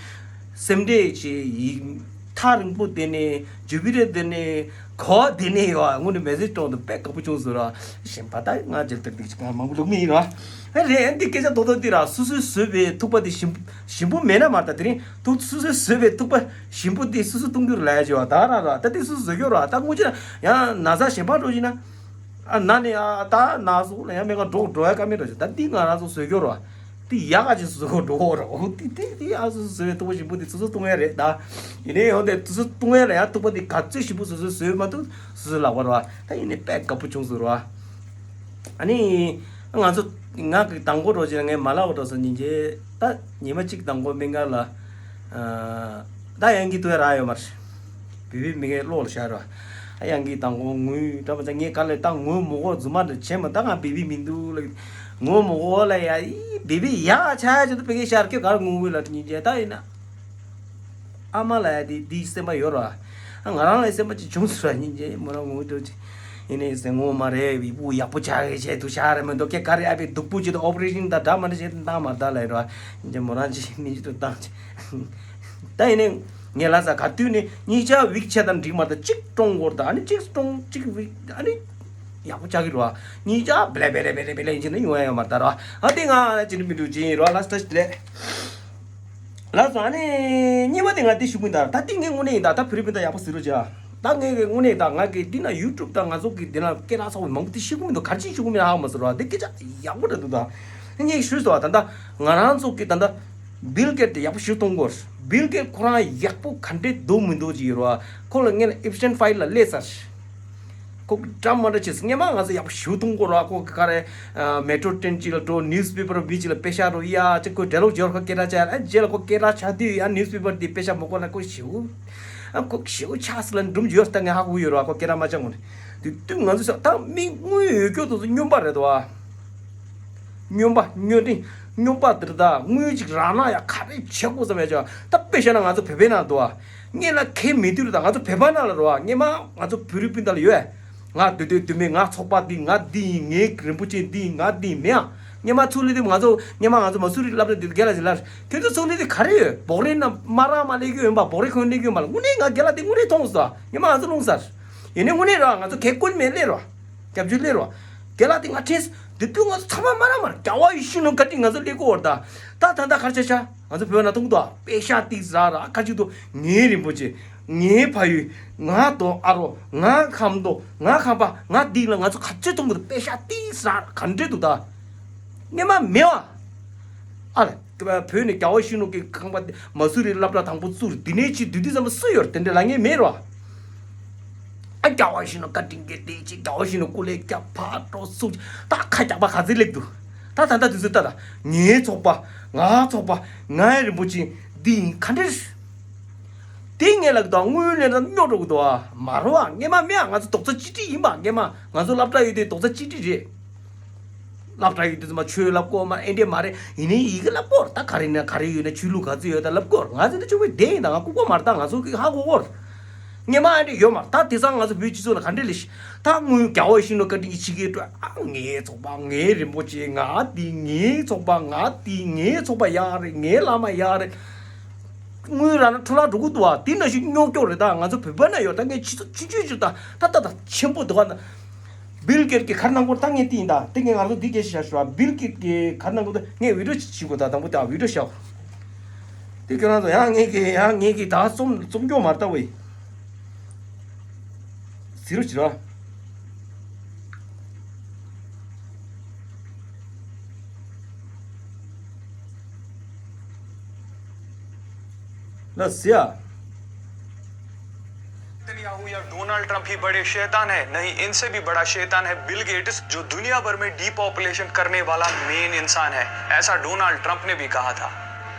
སེམས་ཁྲལ་བྱེད་ཡིག་ ཐག་རིང་པོ་དེ་ནས་ཇུ་པི་ཊར་དེ་ནས་གོ་བ་དེ་ནས་ཡོད། དངོས་གནས་མེ་སེ་ཇི་སྤྲོད་དུས་དཔེ་དགའ་པོ་བྱུང་ཟེར་ར། གཞན་པ་ད་ང་རྗེས་ལ་ཏག་ཏག་ཅིག་ང་མང་པོ་ལབ་ནི་ཡིན་ར། ཨེ་རེད། ཨེ་འདི་སྐད་ཆ་རྡོག་རྡོག་འདི་ར། སོ་སོས་བཟོས་པའི་ཐུག་པ་དེ་ཞིམ་ཞིམ་པོ་མེད་ན་མ་རེད། ད་དེ་རིང་ཐུག་སོ་སོས་བཟོས་པའི་ཐུག་པ་ཞིམ་པོ་དེ་སོ་སོས་བཏུང་རྒྱུ་རེད་ལབ་ཡ་ཅིག་ཡོད་ད་ར་ར། ད་དེ་སོ་སོས་བཟོ་རྒྱུ་ར། ད་དངོས་གཞི་ན་ཡང་ན་ཚ་གཞན་པ་འགྲོ་བཞིན་ན། ཨ་ན་ནི་ཨ་ད་ན་སོ་ལ་ཡང་མེད་ག་འགྲོ་འགྲོ་ཡ་ཀ་མེད་འགྲོ་ཞིག་ད་འདི་ང་རང་ཚོ་བཟོ་རྒྱུ་ར། འདི་ཡག་ག་ཅིག་བཟོ་དགོས་འགྲོ་གོ་ར། འོ་འདི་འདི་འདི་ཨ་སོ་སོས་བཟོས་པའི་ཐུག་པ་ཞིམ་པོ་འདི་སོ་སོས་བཏུང་ཡ་རེད་ད། ཡིན་ནའི་འོ་འདི་སོ་སོས་བཏུང་ཡ་ལ་ཡང་ཐུག་པ་འདི་ག་ཚོད་ཞིམ་པོ་བཟོ་བཟོས་བཟོས་མ་ཐུབ་སོ་སོའི་ལག་པ་ར། ད་ཡིན་ནའི་དཔེ་དགའ་པོ་བྱུང་སོང་ར། ཨ་ནི་ང་ཚོ་ང་གི་དང་པོ་འགྲོ་ཅིག་ངས་མ་ལབ་པ་འགྲོ་སོང་ཉིན་རྗེས་ད་ཉི་མ་གཅིག་དང་པོ་སྨན་ཁང་ལ་ད་ཡང་གི་ཐུག་ཡ་རག་ཡོད་མ་རེད། བི་བི་མི་ངའི་བློ་ལ་ཤར་བ། ཨ་ཡང་གི་དང་པོ་ངུས་འདྲ་མ་ཚ་ངས་ག་ལེ་ད་ངུ་མོ་གོ་རྫུན་མ་འདྲ་བྱས་མ་ད་ང་བི་བི་མི་འདུག་ལ། ངུ་མོ་གོ་ལ་ཡ་ཨི་བི་བི་ཡ་ཆ་ཡ་ཅི་ད་བི་གའི་ཤར་ཁྱོད་ག་རེ་ངུ་གི་ལ་ཉིན་རྗེས་ད་ཡིན་ན། ཨ་མ་ལ་ཡ་དེ་དེའི་སེམས་པ་ཡོད་ར། ཨ་ང་རང་ལ་སེམས་པ་ཅིག་བྱུང་སོང་ར་ཉིན་རྗེས་མོ་རང་ངུ་འདྲ་ཅིག་ཡིན་ནའི་ཟེར་ངོ་མ་རེད། བི་བུ་ཡག་པོ་ཆགས་ཀྱི་བྱས་འདུག་ཤ་རེ་མི་འདུག་ཁྱེད་ག་རེ་ཨ་ཕའི་སྡུག་པོ་ཅིག་ཏུ་ཨོ་པ་རེ་ཤིན་དང་འདྲ་མ་འདྲ་བྱས་ཏེ་བཏང་མ་བཏང་ལ་ཡིན་ར། ཉིན་རྗེས་མོ་རང་ཅིག་མི་ཅིག་ཏུ་བཏང་ཅིག་ད་ཡིན་ནའི་ངས་ལ་ས་ག་དུས་ནས་གཉིས་ཆ་ཝིག་ཆ་དང་འགྲིག་མ་ད་གཅིག་སྟོང་སྐོར་ད་ཨ་ནི་གཅིག་སྟོང་གཅིག་ཝིག་ཨ་ནི་ཡག་པོ་ཆགས་ཀྱི་ར། གཉིས་ཆ་བེ་ལེ་བེ་ལེ་བེ་ལེ་བེ་ལེ་ཡིན་ཅིག་ན་ཡོང་ཡ་ཡོད་མ་རེད་ད་ར། ཨ་དེ་ང་ཅི་ནི་མི་འདུག་ཅི་ཡིན་ར་ལ་ས་ལས། ལགས་སོ། ཨ་ནི་གཉིས་པ་དེ་ང་འདི་ཞུ་གི་ཡིན་ད། ད་འདི་ངས་དངོས་གནས་ཡིན་ད། ད་བོད་རིགས་སྤུན་ཟླ་ཡག་པོ་གཟིགས་རོགས་བྱ། ད་ངས་དངོས་གནས་ད་ང་གི་འདི་ན་ཡུ་ཊུབ་ད་ང་ཚོ་གི་འདི་ན་སྐད་གྲགས་ཚ་བོ་མང་པོ་དེ་ཤེས་གི་མི་འདུག་ག་རེ་བྱས་ཤེས་གི་མི་ཧ་གོ་མ་སོང་ར། འདི་སྐད་ཆ་ཡག་པོ་འདྲ་འདུག་ད་ངས་ཞུས་སོང་བ། ད་ད་ང་རང་ཚོ་གི་ད་ད་བིལ་གེ་ཊི་དེ་ཡག་པོ་ཞུ་གཏོང་དགོས། བིལ་གེ་ཊི་ཁོ་རང་ཡག་པོ་ག་འདྲས་འདུག་མི་འདུག་ཅིག་ཡོད་ར། ཁོ་ལ་ངས་ལ་ཨིབ་སྟན་ཕའིལ་ལ་སླེབས་ཚར། ཁོ་གི་འདྲ་མ་འདྲ་བྱས་སོང་། སྔན་མ་ང་ཚོ་ཡག་པོ་ཞུ་གཏོང་གོ་ར། ཁོ་གི་ག་རེ་མེ་ཊོ་ཊེན་ཅིག་ལ་འགྲོ་ནིའུ་སི་པེ་པར་མི་ཅིག་ལ་པེ་ཤག་རོ་ཡ་ཅིག་ཁོ་འབྲེལ་ལོག་འབྱོར་ཁ་སྐད་གྲགས་ཆགས་ཡ། རྗེས་ལ་ཁོ་སྐད་གྲགས་ཆགས་དུས་ཡ་ནིའུ་སི་པེ་པར་འདི་པེ་ཤག་མ་གོ་ན་ཁོ་ཞུ་ཨ་ཁོ་ཞུ་ཆགས་སི་ལ་འགྲུམ་འབྱོར་ལྟ་ངས་ཧ་གོ་ཡོད་ར། ཁོ་སྐད་གྲགས་མ་ཆགས་གོ་ནས་དེ་དུས་ང་ཚོ་ས་ད་མི་དངོས་ཡོད་སྐྱོ་དུ་སྨྱོན་པ་རེད་དོ། སྨྱོན་པ་སྨྱོན་འདྲེ་སྨྱོན་པ་འདིར་ད་དངུལ་ཅིག་རག་ན་ཡ་ག་རེ་བྱེད་དགོས་བསམ་ཡ་ཅག་ད་དཔེ་བཤད་ན་ང་ཚོ་བོད་པའི་ནང་འདུག་ཨ། ངས་ལ་ཁེ་མི་དུས་ད་ང་ཚོ་བོད་པ་ནང་ལ་རོ་ཨ། ངས་མ་ང་ཚོ་བོད་རིགས་སྤུན་ཟླ་ལ་ཡོད་ཨ། ང་བདུད་བདུད་བདུད་མེད་ང་ཚོགས་པ་འདི་ང་འདི་ཡིན། ངའི་རིན་པོ་ཆེ་འདི་ཡིན། ང་འདི་མེད་ཨ། ངས་མ་ཚུགས་ལས་དུས་ང་ཚོ་ངས་མ་ང་ཚོ་མ་སུ་རི་སློབ་གྲྭ་འདི་རྒན་ལགས་ཞིག་ལ་ཁྱོད་ཚོ་ཚུགས་ལས་དུས་ག་རེ་ཡོད། འབོག་རེ་ན་མ་རག་མ་ལས་རྒྱུ་ཡོད་པ། འབོག་རེ་ཁོན་ལས་རྒྱུ་ཡོད་མ་ལ་དངོས་གནས་ང་རྒན་ལགས་འདི་དངོས་གནས་མཐོང་སོང་། ངས་མ་ང་ཚོ་རླུང་སར་ཡིན་ནའི་དངོས་གནས་ར་ང་ཚོ་གལ་ཀུན་མེད་ལས་རོ། སྐྱབས་བཅོལ་ལས་རོ། རྒན་ལགས་དེ་ང་ཁྲིས་དེ་དུས་ང་ཚོ་ཚང་མ་མ་ར་མ་ར་རྒྱལ་བ་ཡིད་བཞིན་ནོར་བཀའ་དྲིན་ང་ཚོ་ལས་ཀོ་བར་ད། ད་ད་ད་གར་ཆ་ཆ་ང་ཚོ་བོད་ན་ཐུང་དོ་པེ་ཤ་ཏིག་ཟ་ར་ཁ་ཅིག་ཏུ་ངའི་རིན་པོ་ཆེ། ངའི་ཕ་ཡུལ། ང་དོ་ཨ་རོ། ང་ཁམ་དོ། ང་ཁམ་པ། ང་དིག་ལ་ང་ཚོ་ག་ཚོད་ཐུང་གི་པེ་ཤ་ཏིག་ཟ་ར་ག་འདྲེ་འདུག་ད། ངས་མ་མེད་བ། ཨ་ལ། བོད་ནས་རྒྱལ་བ་ཡིད་བཞིན་ནོར་གྱི་ཁང་པ་མ་སུ་རི་སློབ་གྲྭ་དང་པོ་བཙུགས་འདི་ནས་ཅི་དུས་དུས་ཙམ་པ་སུ་ཡོད་དེ་འདྲ་ལ་ངས་མེད་རོ། ཨ་རྒྱལ་བ་ཡིད་བཞིན་ནོར་བཀའ་དྲིན་གྱིས་དེ་ཅི་རྒྱལ་བ་ཡིད་བཞིན་ནོར་སྐུ་ལས་རྒྱ་ཕ་འགྲོ་སུ་ད་ཁ་རྒྱག་པ་ག་ཚོད་ལེགས་འདུག་ད་ད་ལྟ་དུས་ཚོད་ལྟ་ད་ངའི་ཚོགས་པ་ང་ཚོགས་པ་ངའི་རིན་པོ་ཆེ་འདི་ཡིན་ག་འདྲེ། དེ་ངས་ལབ་གི་འདུག་དངུལ་ལེན་ན་རྙོག་འགྲོ་གི་འདུག་ཨ། མ་རོ་ཨ། ངས་མ་མེད་ཨ། ང་ཚོ་རྡོག་རྩ་གཅིག་སྒྲིལ་ཡིན་པ། ངས་མ་ང་ཚོ་སློབ་གྲྭ་ཡོད་དེ་རྡོག་རྩ་གཅིག་སྒྲིལ་རེད། སློབ་གྲྭ་ཡོད་དུས་ཙམ་པ་ཆོས་ལབ་དགོས་མ་ཨེ་འདྲས་མ་རེད། ཡིན་ནའི་ཡི་གེ་ལབ་དགོས་རེད། ད་ག་རེ་ན་ག་རེ་ཡོད་ན་ཆོས་ལུགས་ག་ཚོད་ཡོད་ད་ལབ་དགོས་རེད། ང་ཚོ་འདི་ཆོས་པའི་བསྡད་ཡིན་ད་ང་ལྐུགས་པ་མ་རེད། ད་ང་ཚོ་གི་ཧ་གོ་གོ་རེད། ངས་མ་ཨེ་འདྲས་ཡོད་མ་རེད། ད་དེང་སང་ང་ཚོ་བོད་སྤྱི་ཚོགས་ལ་ག་འདྲས་ལས་ཤི་ད་དངུལ་རྒྱལ་བ་ཡིད་བཞིན་ནོར་བཀའ་དྲིན་གྱིས་ཕྱི་རྒྱལ་སྤྲོད་ཨ། ངའི་ཚོགས་པ་ངའི་རིན་པོ་ཆེ་ང་འདི་ངའི་ཚོགས་པ་ང་འདི་ངའི་ཚོགས་པ་ཡག་རེད། ངའི་བླ་མ་ཡག་རེད། དངུལ་རག་ན་འཕྲོ་བརླག་འགྲོ་གི་འདུག་བ། དེ་ནང་བཞིན་རྙོག་སྐྱོག་རེད། ད་ང་ཚོ་བོད་པ་ན་ཡོད་ད་ངས་ཕྱི་ཚོ་ཆུང་ཆུང་ཞིག་ད་ད་ད་ད་ཆེན་པོ་འདུག་བ་ན། བིལ་གེཊ་ཀྱི་གར་ནང་སྐོར་ད་ངས་དེ་ཡིན་ད་དེ་ངས་ང་ཚོ་འདི་སྐད་ཆ་བཤད་ཤོག་བིལ་གེཊ་ཀྱི་གར་ནང་སྐོར་ད་ངས་བི་ཌིའོ་ཅིག་བྱེད་དགོས། ད་དང་པོ་ད་བི་ཌིའོ་བཤད། དེ་ཁྱོད་རང་ཚོ་ཡང་ངས་ཀྱི་ཡང་ངས་ཀྱི་ད་རྩོམ་རྩོམ་སྐྱོ་མ་ལྟ་བུ་ཡིན། ཟེར་རོ་ཅི་ར། ལ་ཟེར་ཡ། नेतन्याहू या Donald Trump ही बड़े शैतान है? नहीं, इनसे भी बड़ा शैतान है बिल गेट्स, जो दुनिया भर में डीपॉपुलेशन करने वाला मेन इंसान है। ऐसा डोनाल्ड ट्रंप ने भी कहा था।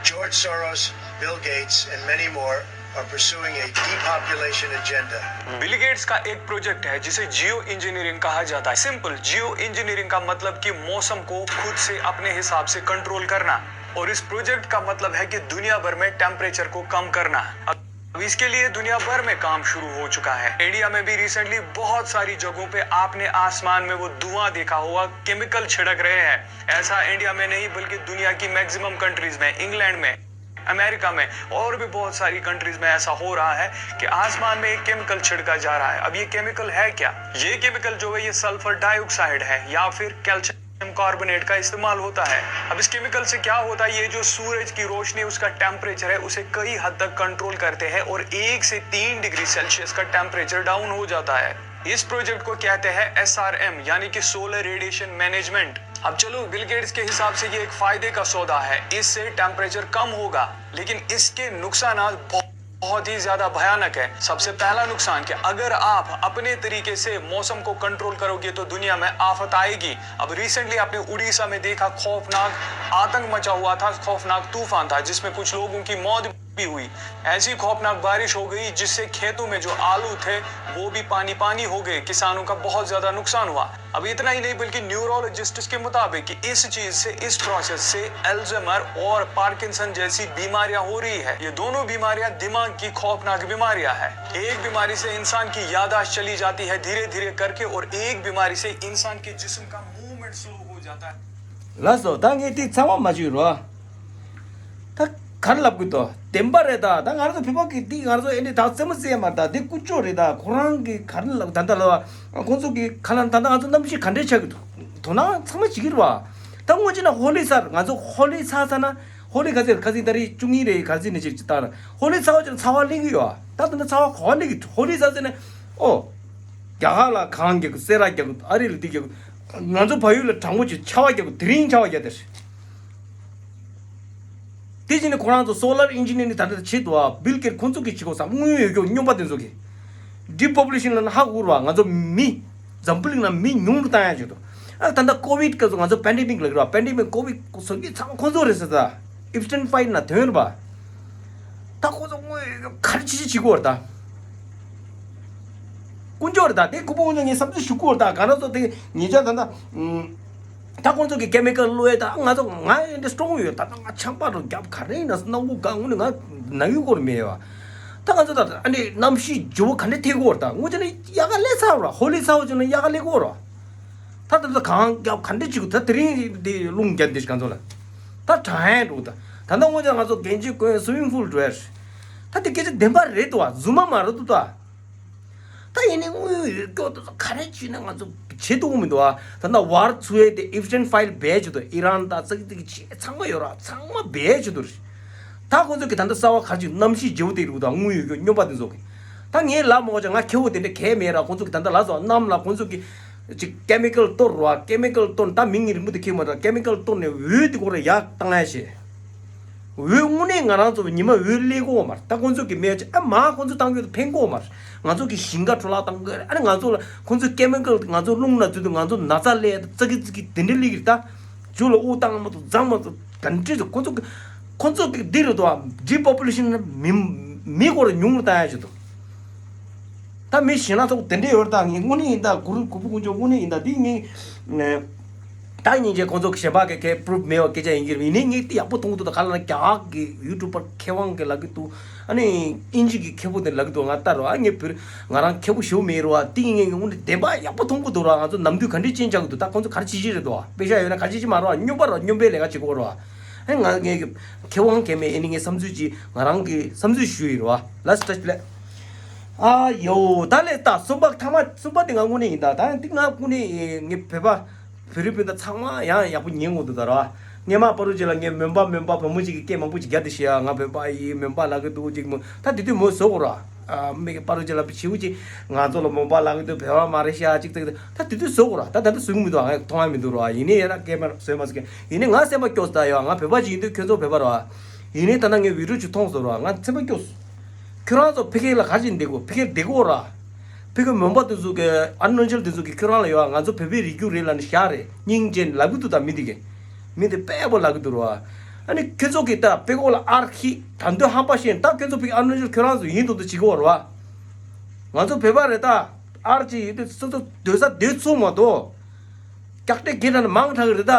George Soros, Bill Gates, and many more are pursuing a depopulation agenda. Bill Gates का एक प्रोजेक्ट है जिसे जियो इंजीनियरिंग कहा जाता है। सिंपल, जियो इंजीनियरिंग का मतलब कि मौसम को खुद से अपने हिसाब से कंट्रोल करना। और इस प्रोजेक्ट का मतलब है कि दुनिया भर में टेम्परेचर को कम करना। अब इसके लिए दुनिया भर में काम शुरू हो चुका है। इंडिया में भी रिसेंटली बहुत सारी जगहों पे आपने आसमान में वो धुआं देखा होगा, केमिकल छिड़क रहे हैं। ऐसा इंडिया में नहीं बल्कि दुनिया की मैक्सिमम कंट्रीज में, इंग्लैंड में, अमेरिका में और भी बहुत सारी कंट्रीज में ऐसा हो रहा है कि आसमान में एक केमिकल छिड़का जा रहा है। अब ये केमिकल है क्या? ये केमिकल जो है, ये सल्फर डाइऑक्साइड है या फिर कैल्शियम कार्बोनेट का इस्तेमाल होता है। अब इस केमिकल से क्या होता है, ये जो सूरज की रोशनी, उसका टेम्परेचर है, उसे कई हद तक कंट्रोल करते हैं और एक से तीन डिग्री सेल्सियस का टेम्परेचर डाउन हो जाता है। इस प्रोजेक्ट को कहते हैं एसआरएम, यानी कि सोलर रेडिएशन मैनेजमेंट। अब चलो, बिल गेट्स के हिसाब से ये एक फायदे का सौदा है, इससे टेम्परेचर कम होगा, लेकिन इसके नुकसान बहुत बहुत ही ज्यादा भयानक है। सबसे पहला नुकसान कि अगर आप अपने तरीके से मौसम को कंट्रोल करोगे तो दुनिया में आफत आएगी। अब रिसेंटली आपने उड़ीसा में देखा, खौफनाक आतंक मचा हुआ था, खौफनाक तूफान था जिसमें कुछ लोगों की मौत भी हुई। ऐसी खौफनाक बारिश हो गई जिससे खेतों में जो आलू थे, वो भी पानी पानी हो गए। किसानों का बहुत ज्यादा नुकसान हुआ। अब इतना ही नहीं, बल्कि न्यूरोलॉजिस्ट के मुताबिक कि इस चीज से, इस प्रोसेस से अल्जाइमर और पार्किंसन जैसी बीमारियां हो रही है। ये दोनों बीमारियां दिमाग की खौफनाक बीमारियां हैं। एक बीमारी से इंसान की याददाश्त चली जाती है धीरे धीरे करके, और एक बीमारी से इंसान के जिस्म का मूवमेंट स्लो हो जाता है। ལགས་སོ། ད་ངས་དེ་ཚང་མ་མ་བརྗོད་རོགས། ད་ག་རེ་ལབ་དགོས་དོ། བདེན་པ་རེད། ད་ད་ང་རང་ཚོ་བོད་པ་གི་འདི་ང་རང་ཚོ་ཨེ་འདྲ་ད་རྩེད་མོ་རྩེ་ཡ་མ་རེད། ད་འདི་ཀུན་སྤྱོད་རེད། ད་ཁོ་རང་གི་ག་རེ་ལབ། ད་ད་ལབ་ཁོང་ཚོ་གི་ཁ་ལ་ད་ད་ང་ཚོ་གནམ་གཤིས་ག་འདྲས་ཆགས་ཀྱི་འདུག། དོ་སྣང་ཚང་མ་བྱེད་ཀྱི་རེད་བ། ད་དངོས་གཞི་ན་ཧོ་ལི་ཚར། ང་ཚོ་ཧོ་ལི་ཚར་ཚར་ན། ཧོ་ལི་ག་ཚོད་རེད། ཁ་སང་ཏ་རིག་བཅུ་གཉིས་རེད། ག་ཚོད་ནས་ཅིག་ཅིག་བཏང་ན་ཧོ་ལི་ཚར་བ་ཅིག་ཚར་བ་སླེབས་ཀྱི་ཡོད། ད་ད་ད་ཚར་བ་ག་པར་སླེབས་ཀྱི། ཧོ་ལི་ཚར་ཚར་ན་ཨོ། རྒྱ་གར་ལ་གངས་རྒྱག་གི། སེ་ར་རྒྱག་གི། ཨ་རི་ལ་འདི་རྒྱག་གི། ང་ཚོ་བལ་ཡུལ་ལ་གྲང་མོ་ཅིག་ཆར་པ་རྒྱག་གི། དེ་རིང་ཆར་པ་རྒྱག་དེ་རེད། དེ་བཞིན་ནི་ཁོ་རང་ཚོ་སོ་ལར་ཨིན་ཇི་ནི་ཡར་ནི་ད་ལྟ་བྱེད་འདུག་ཨ། བིལ་གེ་ཁོང་ཚོ་གིས་བྱེད་དགོས་ས། དངུལ་ཡོད་རྒྱུ་སྨྱོན་པ་དེ་ཚོ་གིས། ཌི་པོ་པུ་ལེ་ཤན་ལབ་ན་ཧ་གོ་རེད་བ། ང་ཚོ་མི་འཛམ་བུ་གླིང་ནང་མི་ཉུང་རུ་བཏང་ཡ་བྱེད་འདུག། ཨ་ད་ལྟ་ཀོ་བིད་སྐབས་སུ་ང་ཚོ་པེན་ཌེ་མིག་ལབ་ཀྱི་རེད་བ། པེན་ཌེ་མིག་ཀོ་བིད་བཟོ་རྒྱུ་ཚང་མ་ཁོང་ཚོ་རེད་ཟེར། ད་ཨིབ་སི་ཊན་ཕའིལ་ནང་ཐོན་རེད་བ། ད་ཁོང་ཚོ་དངོས་ཡོད་རྒྱུ་ག་རེ་བྱེད་ཅི་བྱེད་དགོས་རེད་ད། དཀོན་མཆོག་རེད་ད། དེ་ཁོ་པོ་ངོས་ནས་ངས་བསམ་ཚུལ་ཞུ་དགོས་རེད་ད། ག་རེ་ཟེར་དེ་ཉེ་ཆར་ད་ད། ད་ཁོང་ཚོ་གི་ཀེ་མི་ཀལ་བླུགས་ཡས། ད་ང་ཚོ་ང་ཨེ་འདྲ་སི་ཊོང་ཡོད། ད་ད་ང་ཆང་པ་རུ་རྒྱབ་ག་རེ་ཡིན་ན་སྣ་ཁུག་གང་ངུ་ནས་ང་ན་ཡུལ་སྐོར་མེད་བ། ད་ང་ཚོ་ད་ཨ་ནི་གནམ་གཤིས་ལྗིད་པོ་ག་འདྲ་ཐེབས་ཀྱི་ཡོད་རེད་ད། ངོ་ཅི་ནས་དབྱར་ཁ་སླེབས་ཚར་བ་ར། ཧོ་ལི་ཚར་བ་ཅིག་ནས་དབྱར་ཁ་སླེབས་ཀྱི་ཡོད་ར། ད་ད་ད་གངས་རྒྱབ་ག་འདྲ་ཅིག་ད་དེ་རིང་དེ་རླུང་རྒྱབ་འདི་ཞིག་ག་ཚོད་ལ། ད་གྲང་ཡས་འགྲོ་ད། ད་ད་ངོ་ཅི་ང་ཚོ་གན་ཇི་དགོན་སུ་ཝིམ་པུལ་འགྲོ་ཡས། ད་དེ་སྐད་ཆ་བདེན་པ་རེད་དོ། རྫུན་མ་མ་རེད་དོ་ད། ད་ཡིན་ནའི་དངུལ་ཡོད་སྐྱོ་དེ་ཚོ་ག་རེ་བྱས་ནས་ང་ཚོ་བྱེད་ཐུབ་ཀྱི་མི་འདུག་ཨ། ད་ལྟ་ཝར་ཚུགས་ཡས་དེ་ཨིབ་སི་ཊན་ཕའིལ་བེད་སྤྱོད་དུ། ཨི་རན་དང་ཙག་ཙིག་བྱས་ཚང་མ་ཡོད་ར། ཚང་མ་བེད་སྤྱོད་དུ་རེད། ད་ཁོ་ཚོ་གི་ད་ལྟ་གསར་པ་ག་རེ་བྱས། གནམ་གཤིས་ལྗིད་པོ་དེ་རུ་དང་དངུལ་ཡོད་སྐྱོ་སྨྱོན་པ་དེ་ཚོ་གི། ད་ངས་ལབ་མ་དགོས་ཅིག། ང་ཁེ་པོ་དེ་འདྲ་གང་ཡང་མེད་ར། ཁོ་ཚོ་གི་ད་ལྟ་ལབ་སོང་། གནམ་ལ་ཁོ་ཚོ་གི་ཅིག་ཀེ་མི་ཀལ་གཏོར་ར། ཀེ་མི་ཀལ་གཏོར། ད་མིང་ངས་རིང་པོ་དེ་ཁྱེར་མ་འདུག། ཀེ་མི་ཀལ་གཏོར་ནས་འོད་དེ་ཁོ་ར་ཡར་བཏང་ཡ་བྱས། འོད་དངོས་གནས་ང་རང་ཚོ་ཉི་མ་འོད་སླེབས་ཀྱི་ཡོད་མ་རེད། ད་ཁོང་ཚོ་གི་སྨན་བཅོས་ཨ་མ་ཁོང་ཚོ་བཏང་རྒྱུ་དེ་ཕན་གྱི་ཡོད་མ་རེད། ང་ཚོ་གི་ཞིང་ཁ་འཕྲོ་བརླག་བཏང་གི་རེད། ཨ་ནི་ང་ཚོ་ལ་ཁོང་ཚོ་ཀེ་མི་ཀལ་ང་ཚོ་རླུང་ནང་འཛུལ་དུས་ང་ཚོ་ན་ཚ་སླེབས། ཙག་གི་ཙིག་གི་དེ་འདྲ་སླེབས་ཀྱི་རེད། ད་མཇུག་ལ་དབུགས་བཏང་མ་ཐུབ། འཛེགས་མ་ཐུབ། ག་འདྲ་ཟེར། ཁོང་ཚོ་གི་ཁོང་ཚོ་གི་འདི་རེད་དོ། ཌི་པོ་པུ་ལེ་ཤན་མི་མི་སྐོར་ཉུང་རུ་བཏང་ཡ་ཆེད་དུ། ད་མི་ཞེ་ན་ཚོགས་དེ་འདྲས་ཡོད་རེད། ད་ངས་དངོས་གནས་ཡིན། ད་གུ་རུ་གུ་པུ་དཀོན་མཆོག་དངོས་གནས་ཡིན། ད་འདི་ངས་ད་སྙིང་རྗེ། ཁོང་ཚོ་གཞན་པ་གི་ཁེ་པུ་རུབ་མེད་པ་སྐད་ཆ་ཡིན་གྱི་རེད། ཡིན་ནའི་ངས་དེ་ཡག་པོ་མཐོང་གི་འདུག། ད་ག་ལ་ན་རྒྱ་གར་གི་ཡུ་ཊུབ་པར་མཁས་དབང་གི་ལབ་ཀྱི་འདུག། ཨ་ནི་དབྱིན་ཇི་གི་མཁས་པོ་དེ་ལབ་ཀྱི་འདུག། ང་ལྟ་རོགས། ཨ་ངས་བོད་ང་རང་མཁས་པོ་ཞེ་པོ་མེད་རོགས། ཨ་དེ་ངས་ངས་དངོས་གནས་བདེན་པ་ཡག་པོ་མཐོང་གི་འདུག་རོགས། ང་ཚོ་ནམ་དུས་ག་འདྲས་ཅན་ཆགས་ཀྱི་འདུག། ད་ཁོང་ཚོ་ག་རེ་བྱེད་ཀྱི་རེད་འདུག། ཨ་དཔེ་ཤ་ཡོད་ན་ག་རེ་བྱེད་ཀྱི་མ་རོགས། སྨྱོན་པ་རོགས། སྨྱོན་པའི་ལས་ཀ་བྱེད་དགོས་རོགས། ཨ་ང་ངས་མཁས་དབང་མཁས་མེད། ཨ་ནི་ངས་བསམ་ཚུལ་ཅིག་ང་རང་གི་བསམ་ཚུལ་ཞུས་ཡིན་རོགས། ལ་སི་ཊ་ལེ། ཨ་ཡོ། ད་ལས་ད་གསུམ་པ་ཐ་མ་གསུམ་པ་དེ་ང་དངོས་གནས་ཡིན། ད་ད་འདི་ང་དངོས་གནས་ངས་བོད་པ་བོད་རིགས་སྤུན་ཟླ་ཚང་མ་ཡང་ཡག་པོ་ཉན་དགོས་འདུག་ད་ར། སྔས་མ་པ་རུ་ཅི་ལ་ངས་མོན་པ་མོན་པ་བུ་མོ་ཅིག་གིས་སྐད་མང་པོ་ཅིག་རྒྱག་དེ་ཤི་ཡ། ང་མོན་པ་ཡིན། མོན་པ་ལབ་ཀྱི་འདུག་ཅིག་མོ། ད་དེ་དུས་མོ་བཟོ་དགོས་ར། ཨ་མི་གི་པ་རུ་ཅི་ལ་བྱིའུ་ཅིག་ང་ཚོ་ལ་མོན་པ་ལབ་ཀྱི་འདུག། བོད་པ་མ་རེད་ཤག་ཅིག་ཅིག། ད་དེ་དུས་བཟོ་དགོས་ར། ད་ད་ལྟ་བཟོ་གི་མི་འདུག། ང་མཐོང་ཡ་མི་འདུག་ར། ཡིན་ནའི་ཡ་ད་སྐད་མ་བཟོས་མ་ཟེར་མཁན། ཡིན་ནའི་ང་སེམས་པ་སྐྱོ་སོང་། ད་ཡ་ང་བོད་པ་ཅིག་ཡིན་དུས་ཁྱོད་ཚོ་བོད་པ་ར། ཡིན་ནའི་ད་ལྟ་ངས་བི་ཌིའོ་ཅིག་མཐོང་སོང་ར། ང་སེམས་པ་སྐྱོ་སོང་། ཁྱོད་རང་ཚོ་ཕ་གི་ལ་ག་རེ་བྱས་བསྡད་དགོས། ཕ་གིར་བསྡད་དགོས་ར། ཕ་གི་མོན་པ་དེ་ཚོ་གི་ཨ་རུ་ན་ཅལ་དེ་ཚོ་གི་ཁྱོད་རང་ལ་ཡོད། ང་ཚོ་བོད་པའི་རིགས་རྒྱུད་རེད་ལབ་ནས་བཞག་རེད། སྙིང་རྗེ་ལབ་གི་འདུག། ད་མི་དེ་གི་མི་དེ་དཔེ་པོ་ལབ་གི་འདུག་ར། ཨ་ནི་ཁྱོད་ཚོ་གི་ད་དཔེ་ཁོག་ལ་ཨར་ཁྱི་ད་འདོད་ཧམ་པ་བཤད། ད་ཁྱོད་ཚོ་ཕ་གི་ཨ་རུ་ན་ཅལ་ཁྱོད་རང་ཚོ་ཡིན་མདོག་མདོག་བྱེད་གི་ཡོད་ར། ང་ཚོ་བོད་པ་རེད། ད་ཨར་ཅིག་ཡིན་དུས་སོ་སོ་སྡོད་ས་སྡོད་ཚུགས་མ་གཏོགས། སྐྱག་དྲེག་གི་ད་ནི་མང་དྲགས་རེད་ད།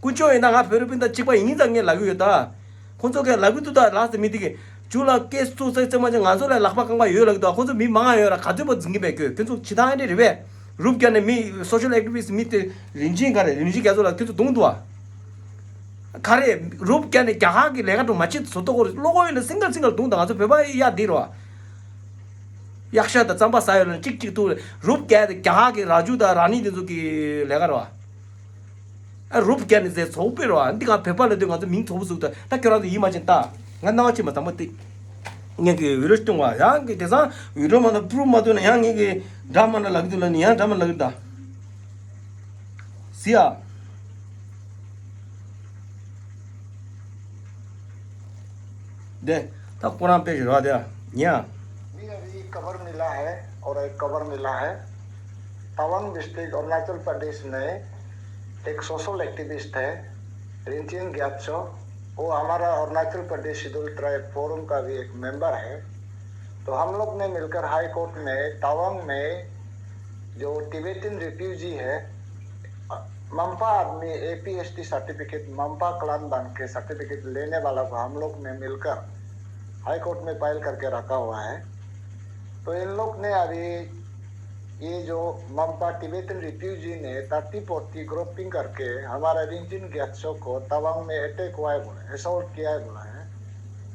དཀོན་མཆོག་ཡིན་ན་ང་བོད་རིགས་སྤུན་ཟླ་གཅིག་པ་ཡིན་ཙང་ངས་ལབ་གི་ཡོད་ད། ཁོང་ཚོ་གས་ལབ་གི་འདུག། ད་ལགས་སེ་མི་དེ་གི་ཇུ་ལ་སྐད་སུ་ཙེ་ཙེ་མ་ཅན་ང་ཚོ་ལས་ལག་པ་རྐང་པ་ཡོད་ལབ་གི་འདུག། ཁོང་ཚོ་མི་མང་ང་ཡོད་ར། ག་ཚོད་པ་འཛིན་གི་བས་ཁྱོད། ཁྱོད་ཚོ་བྱེད་སྟངས་ཨེ་འདྲས་རེད་པས། རུབ་རྒྱ་ནས་མི་སོ་ཤལ་ཨེག་ཊི་བི་སི་ཊི་མི་དེ་རིན་ཆེན་ག་རེ་རིན་ཆེན་རྒྱ་མཚོ་ལ་ཁྱོད་ཚོ་རྡུང་འདུག་བ། ག་རེ་རུབ་རྒྱག་ནས་རྒྱ་གར་གྱི་ལས་ཀ་འགྲོ་མ་བྱེད་བཟོ་ལྟོ་གོ་རེ་ལོ་གོ་ཡོད་ལ་སིང་གལ་སིང་གལ་དུང་དང་ང་ཚོ་བོད་པ་ཡ་འདི་རོ། གཡག་ཤ་དང་རྩམ་པ་ཟ་ཡོད་ལ་གཅིག་གཅིག་ཏུ་རུབ་རྒྱག་དེ་རྒྱ་གར་གྱི་ར་ཇུ་དང་ར་ནི་དེ་ཚོ་གི་ལས་ཀ་རོ། ཨ་རུབ་རྒྱག་ནས་ཟེར་ཚོགས་པའི་རོ། འདི་ག་བོད་པ་ལ་དུས་ང་ཚོ་མིང་ཚོགས་པ་ཟུག་ད་ད་ཁྱོད་རང་ཚོ་ཡིད་མ་ཆེས་ད་ང་སྣང་བ་ཆེས་མ་དང་པོ་དེ་ངས་ཀྱི་བི་ཌིའོ་སྟོན་བ་ཡང་གི་དེ་སང་བི་ཌིའོ་མ་ན་པུ་རུབ་མ་ཐུབ་ན་ཡང་ངས་ཀྱི་འདྲ་མ་ན་ལག་དུ་ལ་ནི་ཡང་འདྲ་མ་ལག་ད། ཟི་ཡ། དེ་ད་ཁོ་རང་དཔེ་ཞིག་རོགས་དེ་ཉན། भी अभी कवर मिला है और एक कवर मिला है। तवांग डिस्ट्रिक्ट अरुणाचल प्रदेश में एक सोशल एक्टिविस्ट है रिंचिन ग्यात्सो। वो हमारा अरुणाचल प्रदेश शेड्यूल ट्राइब फोरम का भी एक मेंबर है। तो हम लोग ने मिलकर हाई कोर्ट में तवांग में जो टिबेटन रिफ्यूजी है, मम्पा आदमी एपीएसटी सर्टिफिकेट, मम्पा क्लान बन के सर्टिफिकेट लेने वाला को हम लोग ने मिलकर हाई कोर्ट में फाइल करके रखा हुआ है। तो इन लोग ने अभी ये जो मम्पा टिबेटन रिफ्यूजी ने थर्टी फोर्टी ग्रुपिंग करके हमारा रिंचिन ग्यात्सो को तवांग में अटैक हुआ है बोला, असॉल्ट किया है बोला है।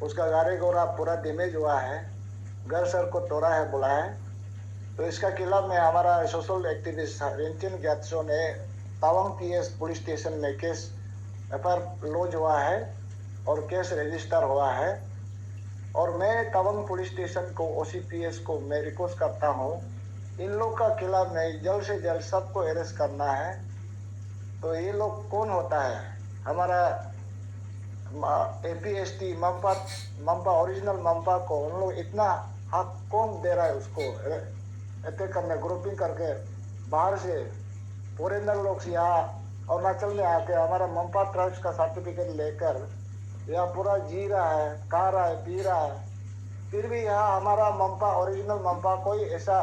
उसका गाड़ी घोड़ा पूरा डैमेज हुआ है, घर सर को तोड़ा है बोला है। तो इसका खिलाफ में हमारा सोशल एक्टिविस्ट रिंचिन ग्यात्सो ने तवांग पीएस पुलिस स्टेशन में केस एफआईआर लॉज हुआ है और केस रजिस्टर हुआ है। और मैं तवांग पुलिस स्टेशन को, ओसीपीएस को मैं रिक्वेस्ट करता हूँ, इन लोग का खिलाफ में जल्द से जल्द सबको अरेस्ट करना है। तो ये लोग कौन होता है? हमारा एपीएसटी मम्पा, मम्पा ओरिजिनल मम्पा को उन लोग इतना हक कौन दे रहा है उसको अटैक करने, ग्रुपिंग करके बाहर से फॉरेनर लोग से यहाँ अरुणाचल में आके हमारा मम्पा ट्राइब्स का सर्टिफिकेट लेकर यहाँ पूरा जी रहा है, खा रहा है, पी रहा है, फिर भी यहाँ हमारा मम्पा, ओरिजिनल मम्पा कोई ऐसा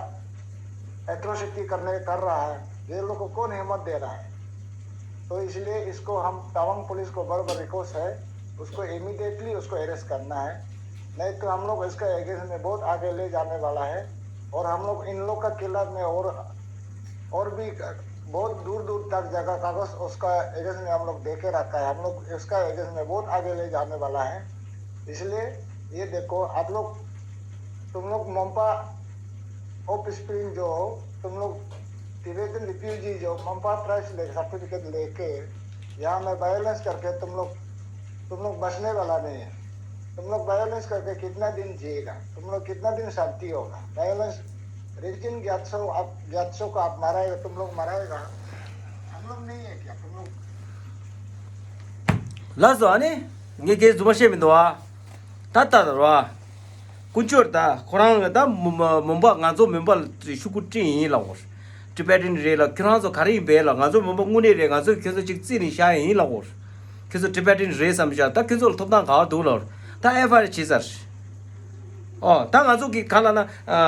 एट्रोसिटी करने कर रहा है, ये लोग को कौन हिम्मत दे रहा है? तो इसलिए इसको हम तवांग पुलिस को बार बार रिक्वेस्ट है, उसको इमीडिएटली उसको अरेस्ट करना है, नहीं तो हम लोग इसका अगेंस्ट में बहुत आगे ले जाने वाला है। और हम लोग इन लोग का खिलाफ में और और भी बहुत दूर दूर तक जगह कागज उसका अगेंस्ट में हम लोग दे के रखा है, हम लोग इसका अगेंस्ट में बहुत आगे ले जाने वाला है। इसलिए ये देखो आप लोग, तुम लोग मम्पा ऑफ स्प्रिंग जो हो, तुम लोग टिबेटन रिफ्यूजी जो मम्पा ट्राइब्स ले सर्टिफिकेट लेके यहाँ में वायलेंस करके तुम लोग, तुम लोग बचने वाला नहीं है। तुम लोग वायलेंस करके कितना दिन जिएगा? तुम लोग कितना दिन शांति होगा? वायलेंस, रिंचिन ग्यात्सो, आप ग्यात्सो को आप माराएगा, तुम लोग माराएगा। हम लोग नहीं है क्या तुम लोग? ལགས་སོ། ཨ་ནི་ངས་རྒྱལ་རྫུན་མ་བཤད་མི་འདུག་ཨ། ད་ལྟ་ར་ཀུན་སྤྱོད་ད་ཁོ་རང་ད་མུ་མ་མུན་པ་ང་ཚོ་མུན་པ་ལ་ཤུ་གུ་སྤྲིན་ཡིན་ལགས་འོ། ཊི་བེ་ཊན་རེད་ལ་ཁྱོད་རང་ཚོ་ག་རེ་ཡིན་པས་ལ། ང་ཚོ་མུན་པ་དངོས་གནས་རེད། ང་ཚོས་ཁྱོད་ཚོ་གཅིག་རྩིས་ནས་བཞག་ཡིན་ལགས་འོ། ཁྱོད་ཚོ་ཊི་བེ་ཊན་རེད་བསམ་བཞག་ད་ཁྱོད་ཚོ་ལ་ཐོབ་ཐང་ག་བ་འདུག་ལགས། ད་ཨེཕ་ཨའི་ཨར་བྱེད་ཚར། ཨོ་ད་ང་ཚོ་གི་ག་ལ་ན་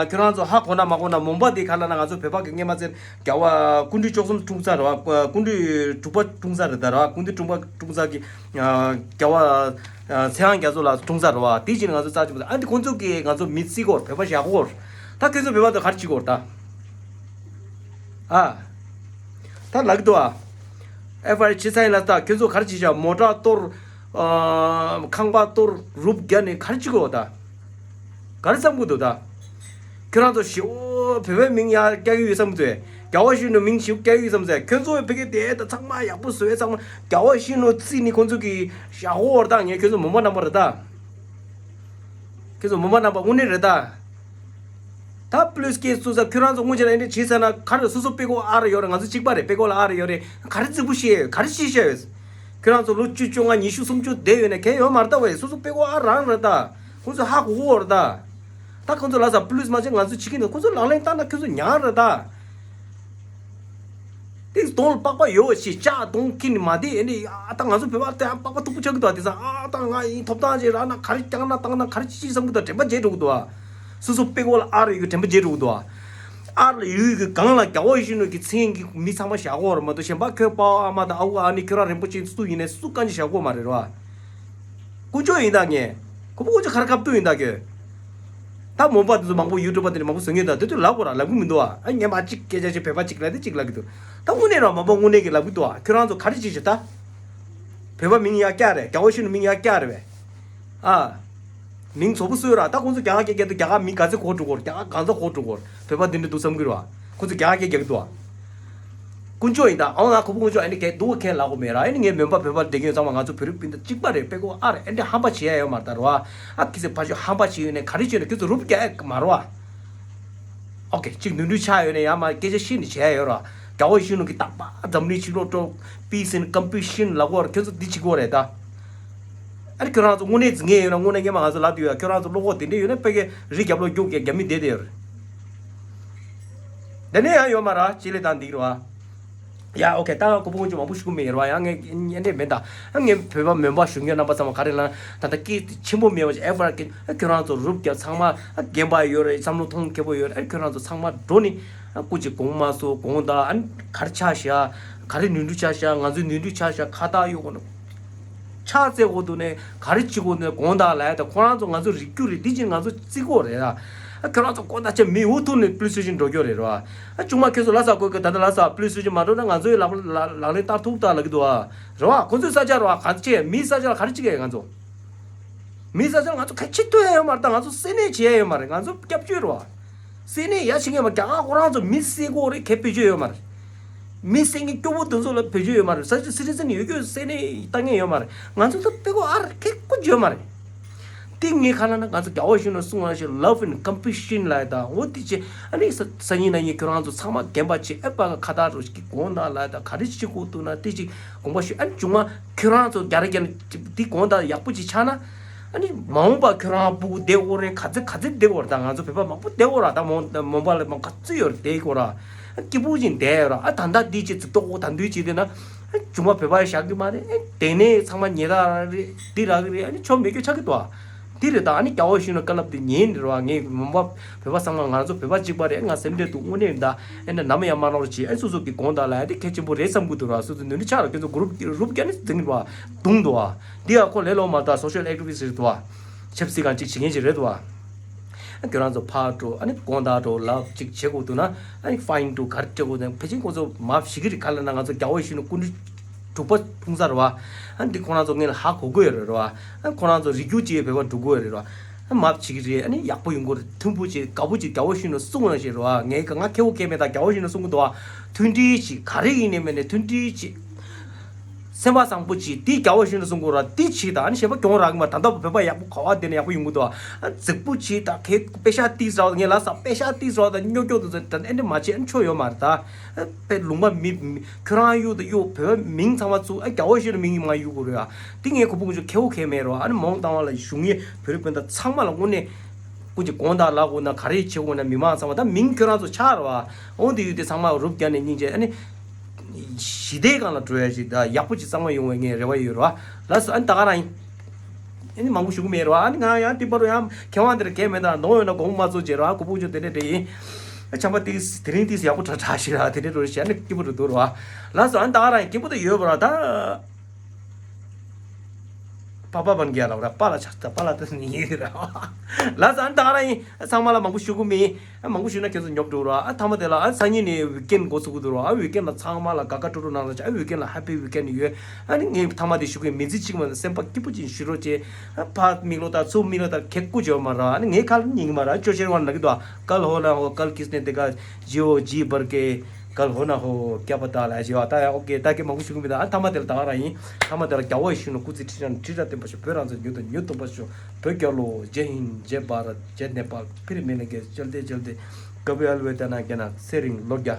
ཁྱོད་རང་ཚོ་ཧ་གོ་ན་མ་གོ་ན་མུན་པ་དེ་ག་ལ་ན་ང་ཚོ་བོད་པ་གི་སྔས་མ་ཚེ་རྒྱལ་བ་སྐུ་ཕྲེང་བཅུ་གསུམ་འཁྲུངས་ཚར་རེད་བ། སྐུ་ཕྲེང་དྲུག་པ་འཁྲུངས་ཚར་རེད་ད་རེད་བ། སྐུ་ཕྲེང་དྲུག་པ་འཁྲུངས་ཚར་གི་རྒྱལ་བ་ཚེ་དབང་རྒྱ་མཚོ་ལགས་འཁྲུངས་ཚར་རེད་བ། དེ་བཞིན་ང་ཚོ་རྩ་ཆེན་པོ་ཨ་འདི་ཁོང་ཚོ་གིས་ང་ཚོ་མི་བརྩི་གོ་བོད་པ་བཞག་གོ་ད་ཁྱོད་ཚོ་བོད་པ་ཚོ་ག་རེ་བྱེད་གོ་ད། ཨ། ད་ལགས་འདུག་ཨ། ཨེཕ་ཨའི་ཨར་བྱེད་ཚར་ཡིན་ལ་ད་ཁྱོད་ཚོ་ག་རེ་བྱེད་བཞག་མོ་ཊ་གཏོར། ཨ། ཁང་པ་གཏོར་རུབ་རྒྱག་ནས་ག་རེ་བྱེད་གོ་ད། ག་རེ་བསམ་གི་འདུག་ད། ཁྱོད་རང་ཚོ་ཞེ་པོ་བོད་པའི་མིང་ཡར་བཀྱག་གི་ཡོད་བསམ་གི་འདུག་རྒྱལ་བ་ཡིད་བཞིན་ནོར་མིང་ཞེ་པོ་བཀྱག་གི་ཡོད་བསམ་ཟེར། ཁྱོད་ཚོ་བོད་སྐད་དེ་ད་ཚང་མ་ཡག་པོ་བཟོས་ཚང་མ་རྒྱལ་བ་ཡིད་བཞིན་ནོར་བརྩིས་ནས་ཁོང་ཚོ་གི་ཞག་འོར་ད་ངས་ཁྱོད་ཚོ་མུན་པ་རྣམ་པ་རེད་ད། ཁྱོད་ཚོ་མུན་པ་རྣམ་པ་དངོས་གནས་རེད་ད། ད་པུ་ལིས་ཀྱིས་སུ་ས་ཁྱོད་རང་ཚོ་དངོས་གཞི་ལ་ཨེ་འདྲ་བྱས་ཟེར་ན་ག་རེ་སོ་སོ་དཔྲལ་ཀོ་ཨ་རུ་ཡོད་རེད། ང་ཚོ་གཅིག་པ་རེད། དཔྲལ་ཀོ་ལ་ཨ་རུ་ཡོད་རེད། ག་རེ་རྫིག་པོ་བཤད་ཡོད། ག་རེ་བཤད་བཤད་ཡོད། ཁྱོད་རང་ཚོ་ལོ་བཅུ་བཅོ་ལྔ་ཉི་ཤུ་སུམ་ཅུ་བསྡད་ཡོད་ན་གལ་ཡོད་མ་རེད་ད། ཝེ་སོ་སོ་དཔྲལ་ཀོ་ཨ་རང་རེད་ད། ཁོང་ཚོ་ཧ་གོ་གོ་རེད་ད། ད་ཁོང་ཚོ་ལ་ས་པུ་ལིས་མ་བྱེད་ང་ཚོ་བྱེད་ཀྱི་འདུག་ཁོང་ཚོ་ལག་ལེན་བསྟར་ན་ཁྱོད་ཚོ་ཉག་རེད་ད། ཏིག་གདོང་ལ་པགས་པ་ཡོད་ཞེས་ལྕགས་གདོང་ཁྱེར་ནས་མ་བསྡད་ཨེ་ནི་ཨ་ད་ང་ཚོ་བོད་པ་དེ་ཨ་པགས་པ་མཐུག་པོ་ཆགས་ཀྱི་འདུག་དེ་ཚོ་ཨ་ད་ང་ཡིན་ཐོབ་ཐང་ཅིག་རག་ན་ག་རེ་བསྐྱངས་ན་བཏང་ན་ག་རེ་ཅི་བསམ་གྱི་འདུག་དྲན་པ་བརྗེད་འགྲོ་གི་འདུག་ཨ། སོ་སོ་དཔྲལ་ཀོ་ལ་ཨ་རུ་ཡོད་གི་དྲན་པ་བརྗེད་འགྲོ་གི་འདུག་ཨ། ཨ་རུ་ཡོད་གི་སྒང་ལ་རྒྱལ་བ་ཡིད་བཞིན་ནོར་གྱི་མཚན་གྱི་མི་ཚང་མ་བཞག་གོ་རེད་མ་གཏོགས་གཞན་པ་ཁྱོད་པ་ཨ་མ་དང་ཨ་ཁུ་ཨ་ནེ་ཁྱོད་རང་རིན་པོ་ཆེ་སུ་ཡིན་ནའི་སུ་གང་ཅི་བཞག་གོ་མ་རེད་རོ། དཀོན་མཆོག་ཡིན་ད་ངས། ཁོ་པོ་དཀོན་མཆོག་ག་རེ་སྐབས་དུས་ཡིན་ད་ཁྱོད། ད་མོན་པ་དེ་ཚོ་མང་པོ་ཡུ་ཊུབ་པ་དེ་འདྲ་མང་པོ་བཟོ་མཁན་ད་དེ་ཚོས་ལབ་དགོས་ར་ལབ་གི་མི་འདུག་ཨ། ཨ་ངས་མ་གཅིག་སྐད་ཆ་བཤད་བོད་པ་གཅིག་ལབ་དེ་གཅིག་ལབ་གི་འདུག་ད་དངོས་གནས་ར་མོན་པ་དངོས་གནས་ཀྱི་ལབ་གི་འདུག་ཨ། ཁྱོད་རང་ཚོ་ག་རེ་བྱེད་བྱེད་ད། བོད་པ་མིང་ཡར་བཀྱག་རེད། རྒྱལ་བ་གཞོན་ནུ་མིང་ཡར་བཀྱག་རེད་པས། ཨ། མིང་རྫོགས་པོ་བཟོས་ར། ད་ཁོང་ཚོ་རྒྱ་གར་སྐད་རྒྱག་དུས་རྒྱ་གར་མི་ག་ཚོད་གོ་འགྲོ་གོ། རྒྱ་གར་གང་ཚ་གོ་འགྲོ་གོ། བོད་པ་འདི་འདྲ་འདུག་བསམ་གི་རེད་པ། ཁོང་ཚོ་རྒྱ་གར་སྐད་རྒྱག་གི་འདུག་པ། དཀོན་མཆོག་ཡིན་ད། ཨའོ་ང་ཁོ་བོ་དཀོན་མཆོག་ཨ་ནི་གས་འདུག་གས་ལབ་དགོས་མེད་ར། ཨ་ནི་ངའི་མོན་པ་བོད་པ་བསྡད་མཁན་ཚང་མ་ང་ཚོ་བོད་རིགས་སྤུན་ཟླ་གཅིག་པ་རེད། དཔེ་ཁོ་ཨ་རེད། ཨ་འདྲ་ཧམ་པ་བྱེད་ཡ་ཡོད་མ་རེད་ད་ར། ཨ་ཁི་སི་ཕ་ཆོས་ཧམ་པ་བྱེད་ཡོད་ནས་ག་རེ་བྱེད་ནས་ཁྱོད་ཚོ་རུབ་རྒྱག་ཡ་མ་རེད་པ། ཨོ་ཀེ། གཅིག་ནོར་འཁྲུལ་ཆགས་ཡོད་ནས་ཡ་མ་སྐད་ཆ་བཤད་ནས་བྱས་ཡོད་ར། རྒྱལ་བ་ཡིད་བཞིན་ནོར་གྱི་རྟག་པ་འཛམ་གླིང་ཕྱི་ལོགས་འགྲོ། Peace and Compassion ལབ་དགོས་ར། ཁྱོད་ཚོ་འདི་བྱེད་དགོས་རེད་ད། ཨ་ནི་ཁྱོད་རང་ཚོ་དངོས་གནས་འཛིན་མཁན་ཡོད་ན། དངོས་གནས་སྔོན་མ་ང་ཚོ་ལབ་དུས་ཡ། ཁྱོད་རང་ཚོ་བློ་ཁོག་དེ་འདྲས་ཡོད་ན་ཕ་གིའི་རི་རྒྱབ་ལོགས་རྒྱུགས་རྒྱག་རྒྱ་མི་བསྡད་དེ་ཡོད་རེད། དེ་ནས་ཡང་ཡོད་མ་ར། ཅི་ལས་དང་འདི་ར། ཡ་ཨོ་ཀེ། ད་ཁོ་བོ་ཅུང་མང་པོ་ཞུ་གི་མེད་ར། ཡང་ངས་ཡན་འདྲས་མེད་ད། ཨ་ངས་བོད་པ་མོན་པ་གཞོན་སྐྱེས་རྣམ་པ་ཚང་མ་ག་རེ་ལ་ད་ལྟ་སྐད་ཆེན་པོ་མེད་པ་ཞིག་ཨེ་ཕར་སྐད། ཨ་ཁྱོད་རང་ཚོ་རུབ་རྒྱག་ཚང་མ་ཨ་རྒན་པ་ཡོད་རེད། བསམ་བློ་ཐོངས་མཁས་པོ་ཡོད་རེད། ཨ་ཁྱོད་རང་ཚོ་ཚང་མ་འགྲོ་ནི། ཨ་སྐུ་མཁྱེན་དགོངས་མ་སོང་དགོངས་དག། ཨ་ག་རེ་ཆགས་ཤག་ག་རེ་ནོར་འཁྲུལ་ཆགས་ཤག་ང་ཚོའི་ནོར་འཁྲུལ་ཆགས་ཤག་ཁ་བཏགས་གཡོག་གོ་ནོ། ཕྱག་འཚལ་དགོས་འདུག་ནས་ག་རེ་བྱེད་དགོས་འདུག་ནས་དགོངས་དག་ལབ་ཡ་ད། ཁོ་རང་ཚོ་ང་ཚོ་རིག་རྒྱུ་རེད། འདི་ཕྱིན་ང་ཚོ་བརྩི་དགོས་རེད་ཨ། ཨ་ཁྱོད་རང་ཚོ་དགོངས་དག་བྱས་མི་འུ་ཐུག་ནས་པུ་ལི་སི་སི་ཊེ་ཤན་འགྲོ་རྒྱུ་རེད་ར། ཨ་ཆུང་མ་ཁྱོད་ཚོ་ལྷ་ས་དགོས་ཀྱི། ད་ལྟ་ལྷ་ས་པུ་ལི་སི་སི་ཊེ་ཤན་མ་འགྲོ་ན་ང་ཚོའི་ལག་ལག་ལག་ལེན་བསྟར་ཐུབ་ད་ལབ་ཀྱི་འདུག་ཨ། རེད་བ། ཁོ་ཚོའི་ས་ཆ་རེད་བ། ག་ཚོད་བྱས་མིའི་ས་ཆ་ལ་ག་རེ་བྱེད་ཀྱི་ཡོད། ང་ཚོ་མིའི་ས་ཆ་ལ་ང་ཚོ་ག་ཅི་ཐུབ་ཡ་ཡོད་མ་རེད་ད། ང་ཚོ་བསད་ནས་བྱེད་ཡ་ཡོད་མ་རེད། ང་ཚོ་སྐྱབས་བཅོལ་རེད་བ། བསད་ནས་ཡ་བྱེད་མཁན་མ། རྒྱ་གར་ཁོ་རང་ཚོ་མི་བསད་དགོས་རེད། གལ་བེད་སྤྱོད་ཡོད་མ་རེད། མི་བསད་མཁན་སྐྱོ་པོ་དེ་ཚོ་ལ་བེད་སྤྱོད་ཡོད་མ་རེད། ས་ཆ་སི་ཊི་ཛན་ཡོད་རྒྱུ་བསད་ནས་ལྟ་མཁན་ཡོད་མ་རེད། ང་ཚོ་ད་དཔེ་ཁོ་ཨ་ར་ཁེ་ཁོ་ཡོད་མ་རེད། དེ་ངས་ག་ལ་ན་ང་ཚོ་རྒྱལ་བ་ཡིད་བཞིན་ནོར་གསུང་བ་ཞིག love and compassion ལབ་ཡ་ད། འོ་དེ་ཅི། ཨ་ནི་ས་སང་ཉིན་གནངས་ཉིན་ཁྱོད་རང་ཚོ་ཚང་མ་རྒན་པ་ཅིག་ཨེ་པ་ཁ་བཏགས་རོ་ཞིག་གི་དགོངས་དག་ལབ་ཡ་ད། ག་རེ་བྱེད་དགོས་འདུག་ན་དེ་ཅིག་དགོངས་པ་ཞུ། ཨ་ནི་བྱུང་བ་ཁྱོད་རང་ཚོ་རྒྱ་རེ་རྒྱ་ནས་དེ་དགོངས་དག་ཡག་པོ་ཅིག་ཆགས་ན། ཨ་ནི་མ་འོངས་པ་ཁྱོད་རང་སྤུ་གུ་བསྡད་དགོས་རེད། ག་ཚོད་ག་ཚོད་བསྡད་དགོས་རེད། ད་ང་ཚོ་བོད་པ་མང་པོ་བསྡད་དགོས་རེད། ད་མོ་མོ་པ་ལ་མང་ག་ཚོད་ཡོད་རེད། བསྡད་དགོས་རེད། ཨ་སྐྱིད་པོ་ཅིག་བསྡད་ཡོད་རེད། ཨ་ད་ལྟ་འདི་ཅིག་ཙི་ཏོག་ད་འདུས་ཅིག་བསྡད་ན། ཨ་བྱུང་བ་བོད་པ་བཞག་གི་མ་རེད། ཨ་དེ་ནས་ཚང་མ་ཉེ་ར་རེད། འདི་རག་གི་རེད། ཨ་ནི་ཆོ་མེད་རྒྱུ་ཆགས་ཀྱི་འདུག་ཨ། འདི་རེད་ད། ཨ་ནི་རྒྱལ་བ་ཡིད་བཞིན་ནོར་བཀའ་སློབ་དེ་ཉན་རེད་བ། ངས་མོ་པ་བོད་པ་ཚང་མ་ང་ཚོ་བོད་པ་གཅིག་པ་རེད། ང་སེམས་ཁྲལ་འདུག་དངོས་གནས་ད། ཨེ་ན་ནམ་ཡང་མ་གནང་རོགས་གྱིས། ཨ་སོ་སོ་གི་དགོངས་དག་ལ་ཨ་དེ་གལ་ཆེན་པོ་རེད་བསམ་གི་འདུག་ར། སོ་སོ་ནོར་འཁྲུལ་ཆགས་ར། ཁྱོད་ཚོ་གུ་རུབ་རུབ་རྒྱག་ནི་འཛིང་ར་བ་རྡུང་འདུག་ཨ། འདི་ཡ་ཁོ་ལས་སླ་པོ་མ་རེད་ད། སོ་ཤལ་ཨེག་ཊི་བི་སི་ཊི་རེད་འདུག་ཨ། ཆབ་སྲིད་སྒང་གཅིག་བྱེད་མཁན་ཅིག་རེད་འདུག་ཨ། ཁྱོད་རང་ཚོ་ཕར་འགྲོ། ཨ་ནི་དགོངས་དག་འགྲོ་ལབ་ཅིག་བྱེད་དགོས་འདུག་ན། ཨ་ནི་ཕའིན་འགྲོ་ག་རེ་སྤྲད་དགོས་འདུག་ཕལ་ཆེར་ཁོང་ཚོ་མར་ཕྱིས་ཀྱི་རེད། ག་ལ་ན་ང་ཚོ་རྒྱལ་བ་ཡིད་བཞིན་ནོར་སྐུ་ཕྲེང་དྲུག་པ་འཁྲུངས་ས་རེད་བ། ཨ་འདི་ཁོ་རང་ཚོ་སྔོན་ལ་ཧ་གོ་དགོས་ཡོད་རེད་བ། ཨ་ཁོ་རང་ཚོ་རིག་རྒྱུ་ཅིག་བོད་པ་འགྲོ་དགོས་ཡོད་རེད་བ། ཨ་མར་ཕྱིས་ཀྱི་རེད། ཨ་ནི་ཡག་པོ་ཡོང་གི་རེད། མཐུན་པོ་ཅིག་དགའ་པོ་ཅིག་རྒྱལ་བ་ཡིད་བཞིན་ནོར་གསུང་བ་ཞིག་རེད་བ། ངས་ང་ཁེ་བོ་ཁེ་མེད་ད། རྒྱལ་བ་ཡིད་བཞིན་ནོར་གསུང་གི་འདུག་བ། མཐུན་སྒྲིལ་ཅིག་ག་རེ་ཡིན་ནའི་མིན་ནའི་མཐུན་སྒྲིལ་ཅིག་སེམས་པ་བཟང་པོ་ཅིག་དེ་རྒྱལ་བ་ཡིད་བཞིན་ནོར་གསུང་གི་ར། དེ་ཅིག་དང་ཨ་ནི་གཞན་པ་གྱོང་རག་གི་མ། ད་ལྟ་བོད་པ་ཡག་པོ་ག་བ་བསྡད་ནས་ཡག་པོ་ཡོང་གི་འདུག་ཨ། རྫིག་པོ་ཅིག་དང་ཁེ་པེ་ཤ་ཏིས་ར་ངས་ལ་ས་པེ་ཤ་ཏིས་ར་དང་སྨྱོ་སྐྱོ་དུ་ཟེར་དང་ཨེ་འདྲ་མ་བྱེད། ཨ་ནི་ཆོ་ཡོད་མ་རེད་ད། ཨ་པེ་ལུང་པ་མི་མི་ཁྱོད་རང་གཡུག་དང་གཡུག་བོད་པ་མིང་ཚང་མ་བཙུགས། ཨ་རྒྱལ་བ་ཡིད་བཞིན་ནོར་མིང་ཡིན་མ་གཡུག་དགོས་རེད་ཨ། དེ་ངས་ཁོ་བོ་ཀུན་སྤྱོད་ཁེ་བོ་ཁེ་མེད་ར། ཨ་ནི་མ་འོངས་བཏང་བ་ལ་གཞུང་གི་བོད་རིགས་སྤུན་ཟླ་ཚང་མ་ལ་དངོས་གནས་ཀུན་གྱིས་དགོངས་དག་ལབ་དགོས་ན་ག་རེ་བྱེད་དགོས་ན། མི་མང་ཚང་མ་ད་མིང་ཁྱོད་རང་ཚོ་ཆགས་ར་བ། འོ་དེ་ཡོད་དེ་ཚང་མ་རུབ་རྒྱག་ནས་སྙིང་རྗེ། ཨ་ནི་ཞི་བདེའི་སྒང་ལ་འགྲོ་ཡ་ཞིག་ད་ཡག་པོ་ཅིག་གཙང་མ་ཡོང་བའི་ངའི་རེ་བ་ཡོད་ར་བ། ལགས་སོ། ཨ་ནི་ད་ག་རང་ཡིན། ཨ་ནི་མང་པོ་ཞུ་གི་མེད་ར་བ། ཨ་ནི་ང་ཡང་དེ་པར་ཡང་མཁས་དབང་དེར་གས་མེད་ད། གནང་ཡོད་ན་དགོངས་མ་ཚོམ་བྱེད་ར་བ། ཁོ་བོ་ཀུན་སྤྱོད་དེ་འདྲ་འདྲ་ཡིན། ཨ་ཆམ་པ་ཏིས་དེ་རིང་ཏིས་ཡག་པོ་དྲག་དྲག་ཞིག་ར། དེ་འདྲ་འགྲོ་ཞིག་ཨ་ནི་སྐྱིད་པོ་རུ་འདུག་ར་བ། ལགས་སོ། ཨ་ནི་ད་ག་རང་ཡིན། སྐྱིད་པོ་ད་ཡོད་པ་ར་ད། པ་པ་བན་གྱི་ཡ་ལ་བ་ར་པ་ལ་ཆགས་ད་པ་ལ་ད་ནི་ཡིན་ར་བ། ལགས་སོ། ཨ་ནི་ད་ག་རང་ཡིན། ཚང་མ་ལ་མང་པོ་ཞུ་གི་མིན། ཨ་མང་པོ་ཞུས་ན་ཁྱེད་ཚོ་ཉོབ་འགྲོ་ར། ཨ་མཐའ་མ་དེ་ལ་ཨ་སང་ཉིན་ནས་ཝིག་ཨེན་འགོ་ཚུགས་ཀྱི་འདུག་ར། ཨ་ཝིག་ཨེན་ལ་ཚང་མ་ལ་དགའ་དགའ་སྤྲོ་སྤྲོ་གནང་རོགས་བྱེད། ཨ་ཝིག་ཨེན་ལ་ཧེ་པི་ཝིག་ཨེན་ཡོད། ཨ་ནི་ངས་མཐའ་མ་དེ་ཞུ་གི་མི་ཚེ་གཅིག་མ་སེམས་པ་སྐྱིད་པོ་ཅིག་ཞུ་རོགས་བྱེད། ཨ་ཕར་མིག་ལོག་ལྟ་ཚུར་མིག་ལོག་ལྟ་ཁེ་བཀུག་བྱེད་མ་ར། ཨ་ནི་ངའི་ཁ་ལ་ཉན་གི་མ་ར། ཅོ་ཤེར་ཝན་ལབ་ཀྱི་འདུག་ཨ། कल होना हो कल किसने देखा, जियो जी भर के, कल होना हो क्या पता ལ་ཞེས་པ་ད་ཡང་ཨོ་ཀེ། ད་ཁྱེད་མང་པོ་ཞུ་གི་མི་འདུག་ཨ་མཐའ་མ་དེ་ལ་ད་ག་རང་ཡིན། མཐའ་མ་དེ་ལ་རྒྱལ་བ་ཡིད་བཞིན་ནོར་སྐུ་ཚེ་ཁྲི་ཕྲག་ཁྲི་ཕྲག་བརྟན་པར་ཤོག་བོད་རང་བཙན་མྱུར་དུ་མྱུར་ཐོབ་པར་ཤོག་བོད་རྒྱལ་ལོ། जय हिंद, जय भारत, जय नेपाल, फिर मिलेंगे, चलते चलते, कभी अलविदा ना कहना, ཚེ་རིང་ལོ་བརྒྱ།